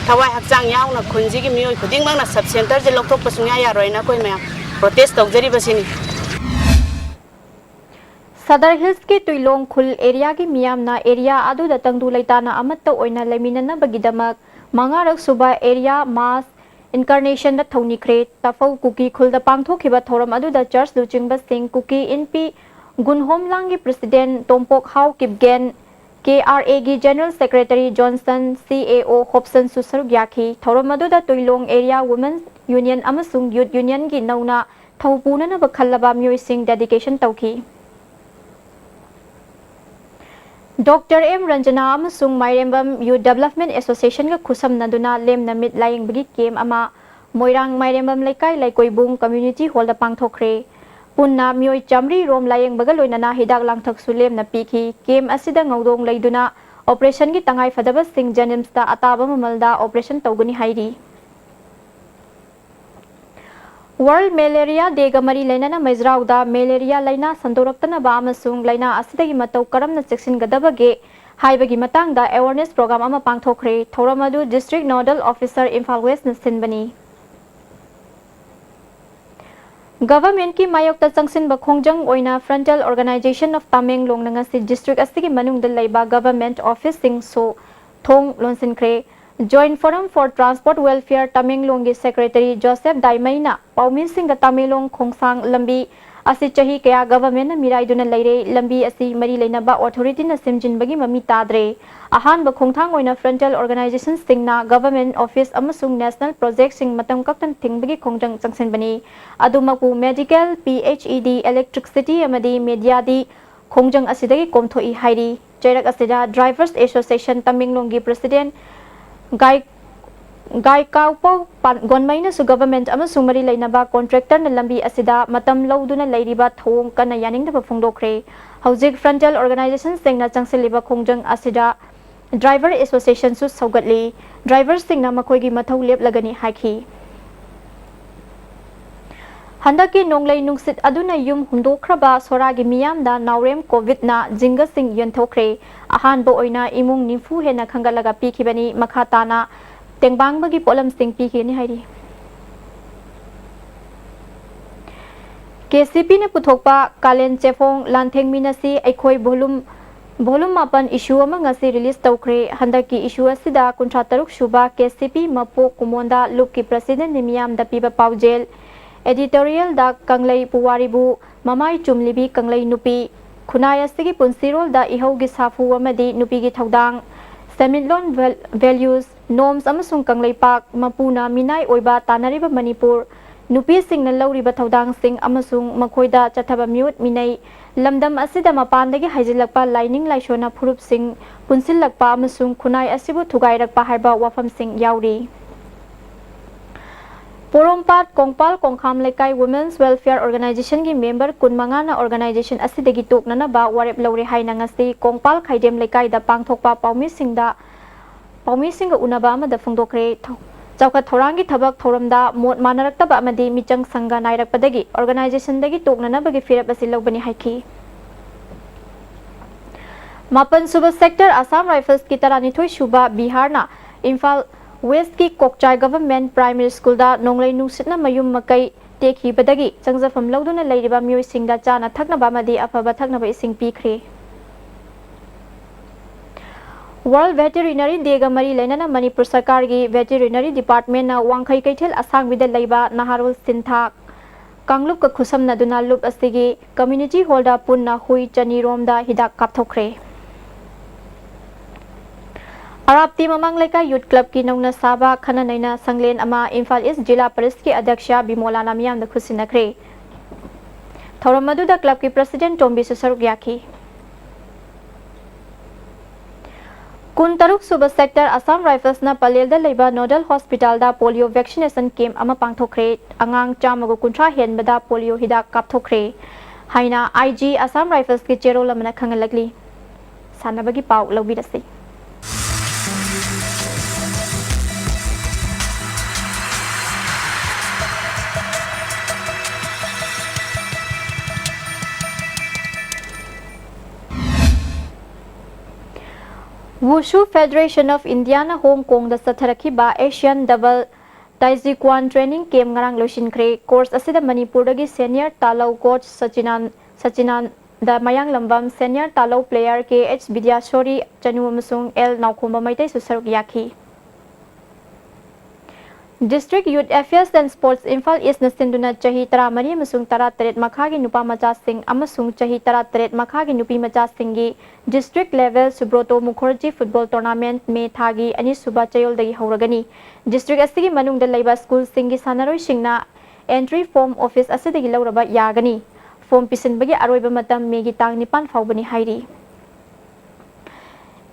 ꯊꯋꯥꯏ ꯍꯛꯆꯥꯡ ꯌꯥꯎꯅ ꯈꯨꯟꯁꯤꯒꯤ ꯃꯤꯑꯣꯏ ꯈꯨꯗꯤꯡꯃꯛꯅ ꯁꯕ ꯁꯦꯟꯇꯔꯁꯦ ꯂꯧꯊꯣꯛꯄ ꯁꯨꯡꯌꯥ ꯌꯥꯔꯣꯏꯅ ꯑꯩꯈꯣꯏ ꯃꯌꯥꯝ ꯄ꯭ꯔꯣꯇꯦꯁ ꯇꯧꯖꯔꯤꯕꯁꯤꯅꯤ꯫ ꯁꯗꯔ ꯍꯤꯜꯁꯀꯤ ꯇꯨꯏꯂꯣꯡ ꯈꯨꯜ ꯑꯦꯔꯤꯌꯥꯒꯤ ꯃꯤꯌꯥꯝꯅ ꯑꯦꯔꯤꯌꯥ ꯑꯗꯨꯗ ꯇꯪꯗꯨ ꯂꯩꯇꯥꯅ ꯑꯃꯠꯇ ꯑꯣꯏꯅ ꯂꯩꯃꯤꯟꯅꯅꯕꯒꯤꯗꯃꯛ ꯃꯉꯥꯔꯛ ꯁꯨꯕ ꯑꯦꯔꯤꯌꯥ ꯃꯥꯁ ꯏꯟꯀꯥꯔꯅꯦꯁꯟꯗ ꯊꯧꯅꯤꯈ꯭ꯔꯦ꯫ ꯇꯥꯐꯧ ꯀꯨꯀꯤ ꯈꯨꯜꯗ ꯄꯥꯡꯊꯣꯛꯈꯤꯕ ꯊꯧꯔꯝ ꯑꯗꯨꯗ ꯆꯔꯆ ꯂꯨꯆꯤꯡꯕꯁꯤꯡ, ꯀꯨꯀꯤ ꯏꯟꯄꯤ ꯒꯨꯟꯍꯣꯝꯂꯥꯡꯒꯤ ꯄ꯭ꯔꯦꯁꯤꯗꯦꯟꯠ ꯇꯣꯝꯄꯣꯛ ꯍꯥꯎ ꯀꯤꯞꯒꯦꯟ, ꯀꯦ ꯑꯥꯔ ꯑꯦꯒꯤ ꯖꯦꯅꯔꯦꯜ ꯁꯦꯀ꯭ꯔꯦꯇꯔꯤ ꯖꯣꯟꯁꯟ, ꯁꯤ ꯑꯦ ꯑꯣ ꯍꯣꯞꯁꯟꯁꯨ ꯁꯔꯨꯛ ꯌꯥꯈꯤ꯫ ꯊꯧꯔꯝ ꯑꯗꯨꯗ ꯇꯨꯏꯂꯣꯡ ꯑꯦꯔꯤꯌꯥ ꯋꯨꯃꯦꯟ ꯌꯨꯅꯤꯌꯟ ꯑꯃꯁꯨꯡ ꯌꯨꯠ ꯌꯨꯅꯤꯌꯟꯒꯤ ꯅꯧꯅ ꯊꯧ ꯄꯨꯅꯅꯕ ꯈꯜꯂꯕ ꯃꯤꯑꯣꯏꯁꯤꯡ ꯗꯦꯗꯤꯀꯦꯁꯟ ꯇꯧꯈꯤ꯫ ꯗꯣꯛꯇꯔ ꯑꯦꯝ ꯔꯟꯖꯅꯥ ꯑꯃꯁꯨꯡ ꯃꯥꯏꯔꯦꯝꯕꯝ ꯌꯨꯠ ꯗꯦꯕꯂꯞꯃꯦꯟꯠ ꯑꯦꯁꯣꯁꯤꯌꯦꯁꯟꯒ ꯈꯨꯠꯁꯝꯅꯗꯨꯅ ꯂꯦꯝꯅ ꯃꯤꯠ ꯂꯥꯌꯦꯡꯕꯒꯤ ꯀꯦꯝꯞ ꯑꯃ ꯃꯣꯏꯔꯥꯡ ꯃꯥꯏꯔꯦꯝꯕꯝ ꯂꯩꯀꯥꯏ ꯂꯩꯀꯣꯏꯕꯨꯡ ꯀꯝꯃ꯭ꯌꯨꯅꯤꯇꯤ ꯍꯣꯜꯗ ꯄꯥꯡꯊꯣꯛꯈ꯭ꯔꯦ꯫ ꯄꯨꯟꯅ ꯃꯤꯑꯣꯏ ꯆꯥꯃꯔꯤ ꯔꯣꯝ ꯂꯥꯌꯦꯡꯕꯒ ꯂꯣꯏꯅꯅ ꯍꯤꯗꯥꯛ ꯂꯥꯡꯊꯛꯁꯨ ꯂꯦꯝꯅ ꯄꯤꯈꯤ꯫ ꯀꯦꯝꯞ ꯑꯁꯤꯗ ꯉꯧꯗꯣꯡ ꯂꯩꯗꯨꯅ ꯑꯣꯄꯔꯦꯁꯟꯒꯤ ꯇꯉꯥꯏꯐꯗꯕꯁꯤꯡ ꯖꯦꯅꯤꯝꯁꯇ ꯑꯇꯥꯕ ꯃꯃꯜꯗ ꯑꯣꯄꯔꯦꯁꯟ ꯇꯧꯒꯅꯤ ꯍꯥꯏꯔꯤ꯫ ꯋꯥꯔꯜꯗ ꯃꯦꯂꯦꯔꯤꯌꯥ ꯗꯦꯒ ꯃꯔꯤ ꯂꯩꯅꯅ ꯃꯩꯖ꯭ꯔꯥꯎꯗ ꯃꯦꯂꯦꯔꯤꯌꯥ ꯂꯥꯏꯅꯥ ꯁꯟꯗꯣꯔꯛꯇꯅꯕ ꯑꯃꯁꯨꯡ ꯂꯥꯏꯅꯥ ꯑꯁꯤꯗꯒꯤ ꯃꯇꯧ ꯀꯔꯝꯅ ꯆꯦꯛꯁꯤꯟꯒꯗꯕꯒꯦ ꯍꯥꯏꯕꯒꯤ ꯃꯇꯥꯡꯗ ꯑꯦꯋꯥꯔꯅꯦꯁ ꯄ꯭ꯔꯣꯒ꯭ꯔꯥꯝ ꯑꯃ ꯄꯥꯡꯊꯣꯛꯈ꯭ꯔꯦ꯫ ꯊꯧꯔꯝ ꯑꯗꯨ ꯗꯤꯁꯇ꯭ꯔꯤꯛ ꯅꯣꯗꯜ ꯑꯣꯐꯤꯁꯔ ꯏꯝꯐꯥꯜ ꯋꯦꯁꯅ ꯁꯤꯟꯕꯅꯤ꯫ ꯒꯚꯔꯟꯃꯦꯟꯠꯀꯤ ꯃꯥꯌꯣꯛꯇ ꯆꯪꯁꯤꯟꯕ ꯈꯣꯡꯖꯪ ꯑꯣꯏꯅ Frontal Organisation of Tamenglong ꯅ ꯉꯁꯤ ꯗꯤꯁꯇ꯭ꯔꯤꯛ ꯑꯁꯤꯒꯤ ꯃꯅꯨꯡꯗ ꯂꯩꯕ ꯒꯚꯔꯟꯃꯦꯟꯠ ꯑꯣꯐꯤꯁꯁꯤꯡꯁꯨ ꯊꯣꯡ ꯂꯣꯟꯁꯤꯟꯈ꯭ꯔꯦ꯫ Joint Forum for Transport Welfare ꯇꯃꯦꯡꯂꯣꯡꯒꯤ ꯁꯦꯀ꯭ꯔꯦꯇꯔꯤ ꯖꯣꯁꯦꯐ ꯗꯥꯏꯃꯩꯅ ꯄꯥꯎꯃꯤꯁꯤꯡꯗ ꯇꯃꯦꯡꯂꯣꯡ ꯈꯣꯡꯁꯥꯡ ꯂꯝꯕꯤ ꯑꯁꯤ ꯆꯍꯤ ꯀꯌꯥ ꯒꯚꯔꯟꯃꯦꯟꯠꯅ ꯃꯤꯔꯥꯏꯗꯨꯅ ꯂꯩꯔꯦ, ꯂꯝꯕꯤ ꯑꯁꯤ ꯃꯔꯤ ꯂꯩꯅꯕ ꯑꯣꯊꯣꯔꯤꯇꯤꯅ ꯁꯦꯝꯖꯤꯟꯕꯒꯤ ꯃꯃꯤ ꯇꯥꯗ꯭ꯔꯦ꯫ ꯑꯍꯥꯟꯕ ꯈꯣꯡꯊꯥꯡ ꯑꯣꯏꯅ frontal organization ꯁꯤꯡꯅ ꯒꯚꯔꯟꯃꯦꯟꯠ ꯑꯣꯐꯤꯁ ꯑꯃꯁꯨꯡ ꯅꯦꯁꯅꯦꯜ ꯄ꯭ꯔꯣꯖꯦꯛꯁꯤꯡ ꯃꯇꯝ ꯀꯛꯇꯅ ꯊꯤꯡꯕꯒꯤ ꯈꯣꯡꯖꯪ ꯆꯪꯁꯤꯟꯕꯅꯤ꯫ ꯑꯗꯨꯃꯛꯄꯨ medical, P H E D, electricity ꯑꯃꯗꯤ media ꯗꯤ ꯈꯣꯡꯖꯪ ꯑꯁꯤꯗꯒꯤ ꯀꯣꯝꯊꯣꯛꯏ ꯍꯥꯏꯔꯤ꯫ ꯆꯩꯔꯛ ꯑꯁꯤꯗ Drivers Association ꯇꯃꯦꯡꯂꯣꯡꯒꯤ President ꯒꯥꯏ-, ꯒꯥꯏꯀꯥꯎꯄꯧ ꯄꯥꯟ-, ꯒꯣꯟꯃꯩꯅꯁꯨ government ꯑꯃꯁꯨꯡ ꯃꯔꯤ ꯂꯩꯅꯕ contractorꯅ ꯂꯝꯕꯤ ꯑꯁꯤꯗ ꯃꯇꯝ ꯂꯧꯗꯨꯅ ꯂꯩꯔꯤꯕ ꯊꯧꯑꯣꯡ ꯀꯟꯅ ꯌꯥꯅꯤꯡꯗꯕ ꯐꯣꯡꯗꯣꯛꯈ꯭ꯔꯦ꯫ ꯍꯧꯖꯤꯛ frontal organizationꯁꯤꯡꯅ ꯆꯪꯁꯤꯜꯂꯤꯕ ꯈꯣꯡꯖꯪ ꯑꯁꯤꯗ Driver Associationꯁꯨ ꯁꯧꯒꯠꯂꯤ꯫ Driverꯁꯤꯡꯅ ꯃꯈꯣꯏꯒꯤ ꯃꯊꯧ ꯂꯦꯞꯂꯒꯅꯤ ꯍꯥꯏꯈꯤ꯫ ꯍꯟꯗꯛꯀꯤ ꯅꯣꯡꯂꯩ ꯅꯨꯡꯁꯤꯠ ꯑꯗꯨꯅ ꯌꯨꯝ ꯍꯨꯝꯗꯣꯛꯈ꯭ꯔꯕ ꯁꯣꯔꯥꯒꯤ ꯃꯤꯌꯥꯝꯗ ꯅꯥꯎꯔꯦꯝ COVIDꯅ ꯖꯤꯡꯒꯁꯤꯡ ꯌꯦꯟꯊꯣꯛꯈ꯭ꯔꯦ꯫ ꯑꯍꯥꯟꯕ ꯑꯣꯏꯅ ꯏꯃꯨꯡ ꯅꯤꯐꯨ ꯍꯦꯟꯅ ꯈꯟꯒꯠꯂꯒ ꯄꯤꯈꯤꯕꯅꯤ꯫ ꯃꯈꯥ ꯇꯥꯅ ꯇꯦꯡꯕꯥꯡꯕꯒꯤ ꯄꯣꯠꯂꯝꯁꯤꯡ ꯄꯤꯈꯤꯒꯅꯤ ꯍꯥꯏꯔꯤ꯫ KCPꯅ ꯄꯨꯊꯣꯛꯄ ꯀꯥꯂꯦꯟ ꯆꯦꯐꯣꯡ ꯂꯥꯟꯊꯦꯡꯃꯤꯟꯅꯁꯤ ꯑꯩꯈꯣꯏ volume, volume ꯃꯥꯄꯟ issue ꯑꯃ ꯉꯁꯤ release ꯇꯧꯈ꯭ꯔꯦ꯫ ꯍꯟꯗꯛꯀꯤ issue ꯑꯁꯤꯗ ꯀꯨꯟꯊ꯭ꯔꯥ ꯇꯔꯨꯛ ꯁꯨꯕ KCP ꯃꯄꯣꯛ ꯀꯨꯃꯣꯟꯗ ꯂꯨꯞꯀꯤ presidentꯅ ꯃꯤꯌꯥꯝꯗ ꯄꯤꯕ ꯄꯥꯎꯖꯦꯜ, editorialꯗ ꯀꯪꯂꯩ ꯄꯨꯋꯥꯔꯤꯕꯨ ꯃꯃꯥꯏ ꯆꯨꯝꯂꯤꯕꯤ ꯀꯪꯂꯩ ꯅꯨꯄꯤ, ꯈꯨꯟꯅꯥꯏ ꯑꯁꯤꯒꯤ ꯄꯨꯟꯁꯤꯔꯣꯜꯗ ꯏꯍꯧꯒꯤ ꯁꯥꯐꯨ ꯑꯃꯗꯤ ꯅꯨꯄꯤꯒꯤ ꯊꯧꯗꯥꯡ, ꯁꯦꯟꯃꯤꯠꯂꯣꯟ val-, values, norms ꯑꯃꯁꯨꯡ ꯀꯪꯂꯩꯄꯥꯛ ꯃꯄꯨꯅ ꯃꯤꯅꯥꯏ ꯑꯣꯏꯕ ꯇꯥꯟꯅꯔꯤꯕ ꯃꯅꯤꯄꯨꯔ, ꯅꯨꯄꯤꯁꯤꯡꯅ ꯂꯧꯔꯤꯕ ꯊꯧꯗꯥꯡꯁꯤꯡ ꯑꯃꯁꯨꯡ ꯃꯈꯣꯏꯗ ꯆꯠꯊꯕ ꯃꯤꯑꯣꯠ ꯃꯤꯅꯩ, ꯂꯝꯗꯝ ꯑꯁꯤꯗ ꯃꯄꯥꯟꯗꯒꯤ ꯍꯩꯖꯤꯜꯂꯛꯄ ꯂꯥꯏꯅꯤꯡ ꯂꯥꯏꯁꯣꯟꯅ ꯐꯨꯔꯨꯞꯁꯤꯡ ꯄꯨꯟꯁꯤꯜꯂꯛꯄ ꯑꯃꯁꯨꯡ ꯈꯨꯟꯅꯥꯏ ꯑꯁꯤꯕꯨ ꯊꯨꯒꯥꯏꯔꯛꯄ ꯍꯥꯏꯕ ꯋꯥꯐꯝꯁꯤꯡ ꯌꯥꯎꯔꯤ꯫ ꯄꯣꯔꯣꯝꯄꯥꯠ ꯀꯣꯡꯄꯥꯜ ꯀꯣꯡꯈꯥꯝ ꯂꯩꯀꯥꯏ Women's Welfare Organizationꯒꯤ member ꯀꯨꯟꯃꯉꯥꯅ organization ꯑꯁꯤꯗꯒꯤ ꯇꯣꯛꯅꯅꯕ ꯋꯥꯔꯦꯞ ꯂꯧꯔꯦ ꯍꯥꯏꯅ ꯉꯁꯤ ꯀꯣꯡꯄꯥꯜ ꯈꯥꯏꯗꯦꯝ ꯂꯩꯀꯥꯏꯗ ꯄꯥꯡꯊꯣꯛꯄ ꯄꯥꯎꯃꯤꯁꯤꯡꯗ, ꯄꯥꯎꯃꯤꯁꯤꯡꯒ ꯎꯅꯕ ꯑꯃꯗ ꯐꯣꯡꯗꯣꯛꯈ꯭ꯔꯦ꯫ ꯊꯧ-, ꯆꯥꯎꯈꯠ ꯊꯧꯔꯥꯡꯒꯤ ꯊꯕꯛ ꯊꯧꯔꯝꯗ ꯃꯣꯠ ꯃꯥꯟꯅꯔꯛꯇꯕ ꯑꯃꯗꯤ ꯃꯤꯆꯪ ꯁꯪꯒ ꯅꯥꯏꯔꯛꯄꯗꯒꯤ organizationꯗꯒꯤ ꯇꯣꯛꯅꯅꯕꯒꯤ ꯐꯤꯔꯦꯞ ꯑꯁꯤ ꯂꯧꯕꯅꯤ ꯍꯥꯏꯈꯤ꯫ ꯃꯥꯄꯟ ꯁꯨꯕ sector Assam Riflesꯀꯤ ꯇꯔꯥꯅꯤꯊꯣꯏ ꯁꯨꯕ ꯕꯤꯍꯥꯔꯅ ꯏꯝꯐꯥꯜ Westꯀꯤ ꯀꯣꯛꯆꯥꯏ Government Primary Schoolꯗ ꯅꯣꯡꯂꯩ ꯅꯨꯡꯁꯤꯠꯅ ꯃꯌꯨꯝ ꯃꯀꯩ ꯇꯦꯛꯈꯤꯕꯗꯒꯤ ꯆꯪꯖꯐꯝ ꯂꯧꯗꯨꯅ ꯂꯩꯔꯤꯕ ꯃꯤꯑꯣꯏꯁꯤꯡꯗ ꯆꯥꯅ ꯊꯛꯅꯕ ꯑꯃꯗꯤ ꯑꯐꯕ ꯊꯛꯅꯕ ꯏꯁꯤꯡ ꯄꯤꯈ꯭ꯔꯦ꯫ World Veterinary Dayꯒ ꯃꯔꯤ ꯂꯩꯅꯅ ꯃꯅꯤꯄꯨꯔ ꯁꯔꯀꯥꯔꯒꯤ Veterinary Departmentꯅ ꯋꯥꯡꯈꯩ ꯀꯩꯊꯦꯜ ꯑꯁꯥꯡꯕꯤꯗ ꯂꯩꯕ ꯅꯍꯥꯔꯣꯜ ꯁꯤꯟꯊꯥ ꯀꯥꯡꯂꯨꯞꯀ ꯈꯨꯠꯁꯝꯅꯗꯨꯅ ꯂꯨꯞ ꯑꯁꯤꯒꯤ community hallꯗ ꯄꯨꯟꯅ ꯍꯨꯏ ꯆꯅꯤ ꯔꯣꯝꯗ ꯍꯤꯗꯥꯛ ꯀꯥꯞꯊꯣꯛꯈ꯭ꯔꯦ꯫ ꯑꯔꯥꯞꯇꯤ ꯃꯃꯥꯡ ꯂꯩꯀꯥꯏ Youth Clubꯀꯤ ꯅꯧꯅ ꯁꯥꯕ ꯈꯟꯅ ꯅꯩꯅ ꯁꯪꯂꯦꯟ ꯑꯃ ꯏꯝꯐꯥꯜ East ꯖꯤꯂꯥ ꯄꯔꯤꯁꯠꯀꯤ ꯑꯗ꯭ꯌꯛꯁ ꯕꯤꯃꯣꯂꯥꯅ ꯃꯤꯌꯥꯝꯗ ꯈꯨꯠꯁꯤꯟꯅꯈ꯭ꯔꯦ꯫ ꯊꯧꯔꯝ ꯑꯗꯨꯗ clubꯀꯤ president ꯇꯣꯝꯕꯤꯁꯨ ꯁꯔꯨꯛ ꯌꯥꯈꯤ꯫ ꯁꯨꯕ ꯁꯦꯛꯇꯔ ꯑꯁꯥꯝ ꯔꯥꯏꯐꯜꯁꯅ ꯄꯂꯦꯜꯗ ꯂꯩꯕ ꯅꯣꯗꯜ ꯍꯣꯁꯄꯤꯇꯥꯜꯗ ꯄꯣꯂꯤꯑꯣ ꯚꯦꯛꯁꯤꯅꯦꯁꯟ ꯀꯦꯝꯞ ꯑꯃ ꯄꯥꯡꯊꯣꯛꯈ꯭ꯔꯦ꯫ ꯑꯉꯥꯡ ꯆꯥꯝꯃꯒ ꯀꯨꯟꯊ꯭ꯔꯥ ꯍꯦꯟꯕꯗ ꯄꯣꯂꯤꯑꯣ ꯍꯤꯗꯥꯛ ꯀꯥꯞꯊꯣꯛꯈ꯭ꯔꯦ ꯍꯥꯏꯅ ꯑꯥꯏ ꯖꯤ ꯑꯁꯥꯝ ꯔꯥꯏꯐꯜꯁꯀꯤ ꯆꯦꯔꯣꯜ ꯑꯃꯅ ꯈꯪꯍꯜꯂꯛꯂꯤ꯫ ꯁꯥꯟꯅꯕꯒꯤ ꯄꯥꯎ ꯂꯧꯕꯤꯔꯁꯤ꯫ Wushu Federation of Indiaꯅ Hong ꯀꯣꯡꯗ ꯆꯠꯊꯔꯛꯈꯤꯕ Asian Double Taijikwan Training Camp ꯉꯔꯥꯡ ꯂꯣꯏꯁꯤꯟꯈ꯭ꯔꯦ꯫ ꯀꯣꯔꯁ ꯑꯁꯤꯗ ꯃꯅꯤꯄꯨꯔꯗꯒꯤ ꯁꯦꯅꯤꯌꯔ ꯇꯥꯂꯧ ꯀꯣꯆ ꯁꯆꯤꯅꯥꯟ-, ꯁꯆꯤꯅꯥꯟꯗ ꯃꯌꯥꯡꯂꯝꯕꯝ, ꯁꯦꯅꯤꯌꯔ ꯇꯥꯂꯧ ꯄ꯭ꯂꯦꯌꯔ ꯀꯦ ꯑꯩꯆ ꯕꯤꯗ꯭ꯌꯥꯁꯣꯔꯤ ꯆꯅꯨ ꯑꯃꯁꯨꯡ ꯑꯦꯜ ꯅꯥꯎꯈꯣꯝꯕ ꯃꯩꯇꯩꯁꯨ ꯁꯔꯨꯛ ꯌꯥꯈꯤ꯫ District Youth Affairs and Sports Imphal ꯏꯁꯅ ꯁꯤꯟꯗꯨꯅ ꯆꯍꯤ ꯇꯔꯥꯃꯔꯤ ꯑꯃꯁꯨꯡ ꯇꯔꯥꯇꯔꯦꯠ ꯃꯈꯥꯒꯤ ꯅꯨꯄꯥ ꯃꯆꯥꯁꯤꯡ ꯑꯃꯁꯨꯡ ꯆꯍꯤ ꯇꯔꯥꯇꯔꯦꯠ ꯃꯈꯥꯒꯤ ꯅꯨꯄꯤ ꯃꯆꯥꯁꯤꯡꯒꯤ District Level Subroto Mukherjee Football Tournament ꯃꯦ ꯊꯥꯒꯤ ꯑꯅꯤꯁꯨꯕ ꯆꯌꯣꯜꯗꯒꯤ ꯍꯧꯔꯒꯅꯤ꯫ District ꯑꯁꯤꯒꯤ ꯃꯅꯨꯡꯗ ꯂꯩꯕ ꯁ꯭ꯀꯨꯜꯁꯤꯡꯒꯤ ꯁꯥꯟꯅꯔꯣꯏꯁꯤꯡꯅ entry form office ꯑꯁꯤꯗꯒꯤ ꯂꯧꯔꯕ ꯌꯥꯒꯅꯤ꯫ Form ꯄꯤꯁꯤꯟꯕꯒꯤ ꯑꯔꯣꯏꯕ ꯃꯇꯝ ꯃꯦꯒꯤ ꯇꯥꯡ ꯅꯤꯄꯥꯟ ꯐꯥꯎꯕꯅꯤ ꯍꯥꯏꯔꯤ꯫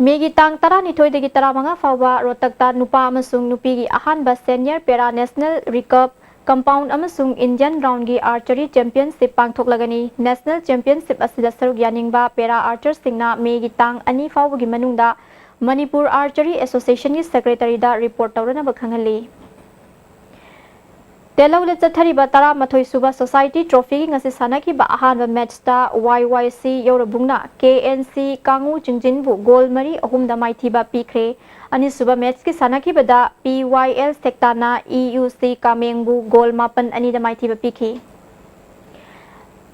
ꯃꯦꯒꯤ ꯇꯥꯡ ꯇꯔꯥꯅꯤꯊꯣꯏꯗꯒꯤ ꯇꯔꯥꯃꯉꯥ ꯐꯥꯎꯕ ꯔꯣꯍꯇꯛꯇ ꯅꯨꯄꯥ ꯑꯃꯁꯨꯡ ꯅꯨꯄꯤꯒꯤ ꯑꯍꯥꯟꯕ Senior Para National Recurve Compound ꯑꯃꯁꯨꯡ Indian Roundꯒꯤ Archery Championship ꯄꯥꯡꯊꯣꯛꯂꯒꯅꯤ꯫ National Championship ꯑꯁꯤꯗ ꯁꯔꯨꯛ ꯌꯥꯅꯤꯡꯕ Para Archerꯁꯤꯡꯅ ꯃꯦꯒꯤ ꯇꯥꯡ ꯑꯅꯤ ꯐꯥꯎꯕꯒꯤ ꯃꯅꯨꯡꯗ Manipur Archery Associationꯒꯤ Secretaryꯗ report ꯇꯧꯔꯅꯕ ꯈꯪꯍꯜꯂꯤ꯫ ꯇꯦꯂꯧꯗ ꯆꯠꯊꯔꯤꯕ ꯇꯔꯥꯃꯥꯊꯣꯏ ꯁꯨꯕ Society Trophyꯒꯤ ꯉꯁꯤ ꯁꯥꯟꯅꯈꯤꯕ ꯑꯍꯥꯟꯕ matchꯇ ꯋꯥꯏ ꯋꯥꯏ ꯁꯤ ꯌꯧꯔꯕꯨꯡꯅ ꯀꯦ ꯑꯦꯟ ꯁꯤ ꯀꯥꯡꯉꯨ ꯆꯤꯡꯖꯤꯟꯕꯨ ꯒꯣꯜ ꯃꯔꯤ ꯑꯍꯨꯝꯗ ꯃꯥꯏꯊꯤꯕ ꯄꯤꯈ꯭ꯔꯦ꯫ ꯑꯅꯤꯁꯨꯕ matchꯀꯤ ꯁꯥꯟꯅꯈꯤꯕꯗ ꯄꯤ ꯋꯥꯏ ꯑꯦꯜ ꯁꯦꯛꯇꯥꯅ ꯏ ꯌꯨ ꯁꯤ ꯀꯥꯃꯦꯡꯕꯨ ꯒꯣꯜ ꯃꯥꯄꯟ ꯑꯅꯤꯗ ꯃꯥꯏꯊꯤꯕ ꯄꯤꯈꯤ꯫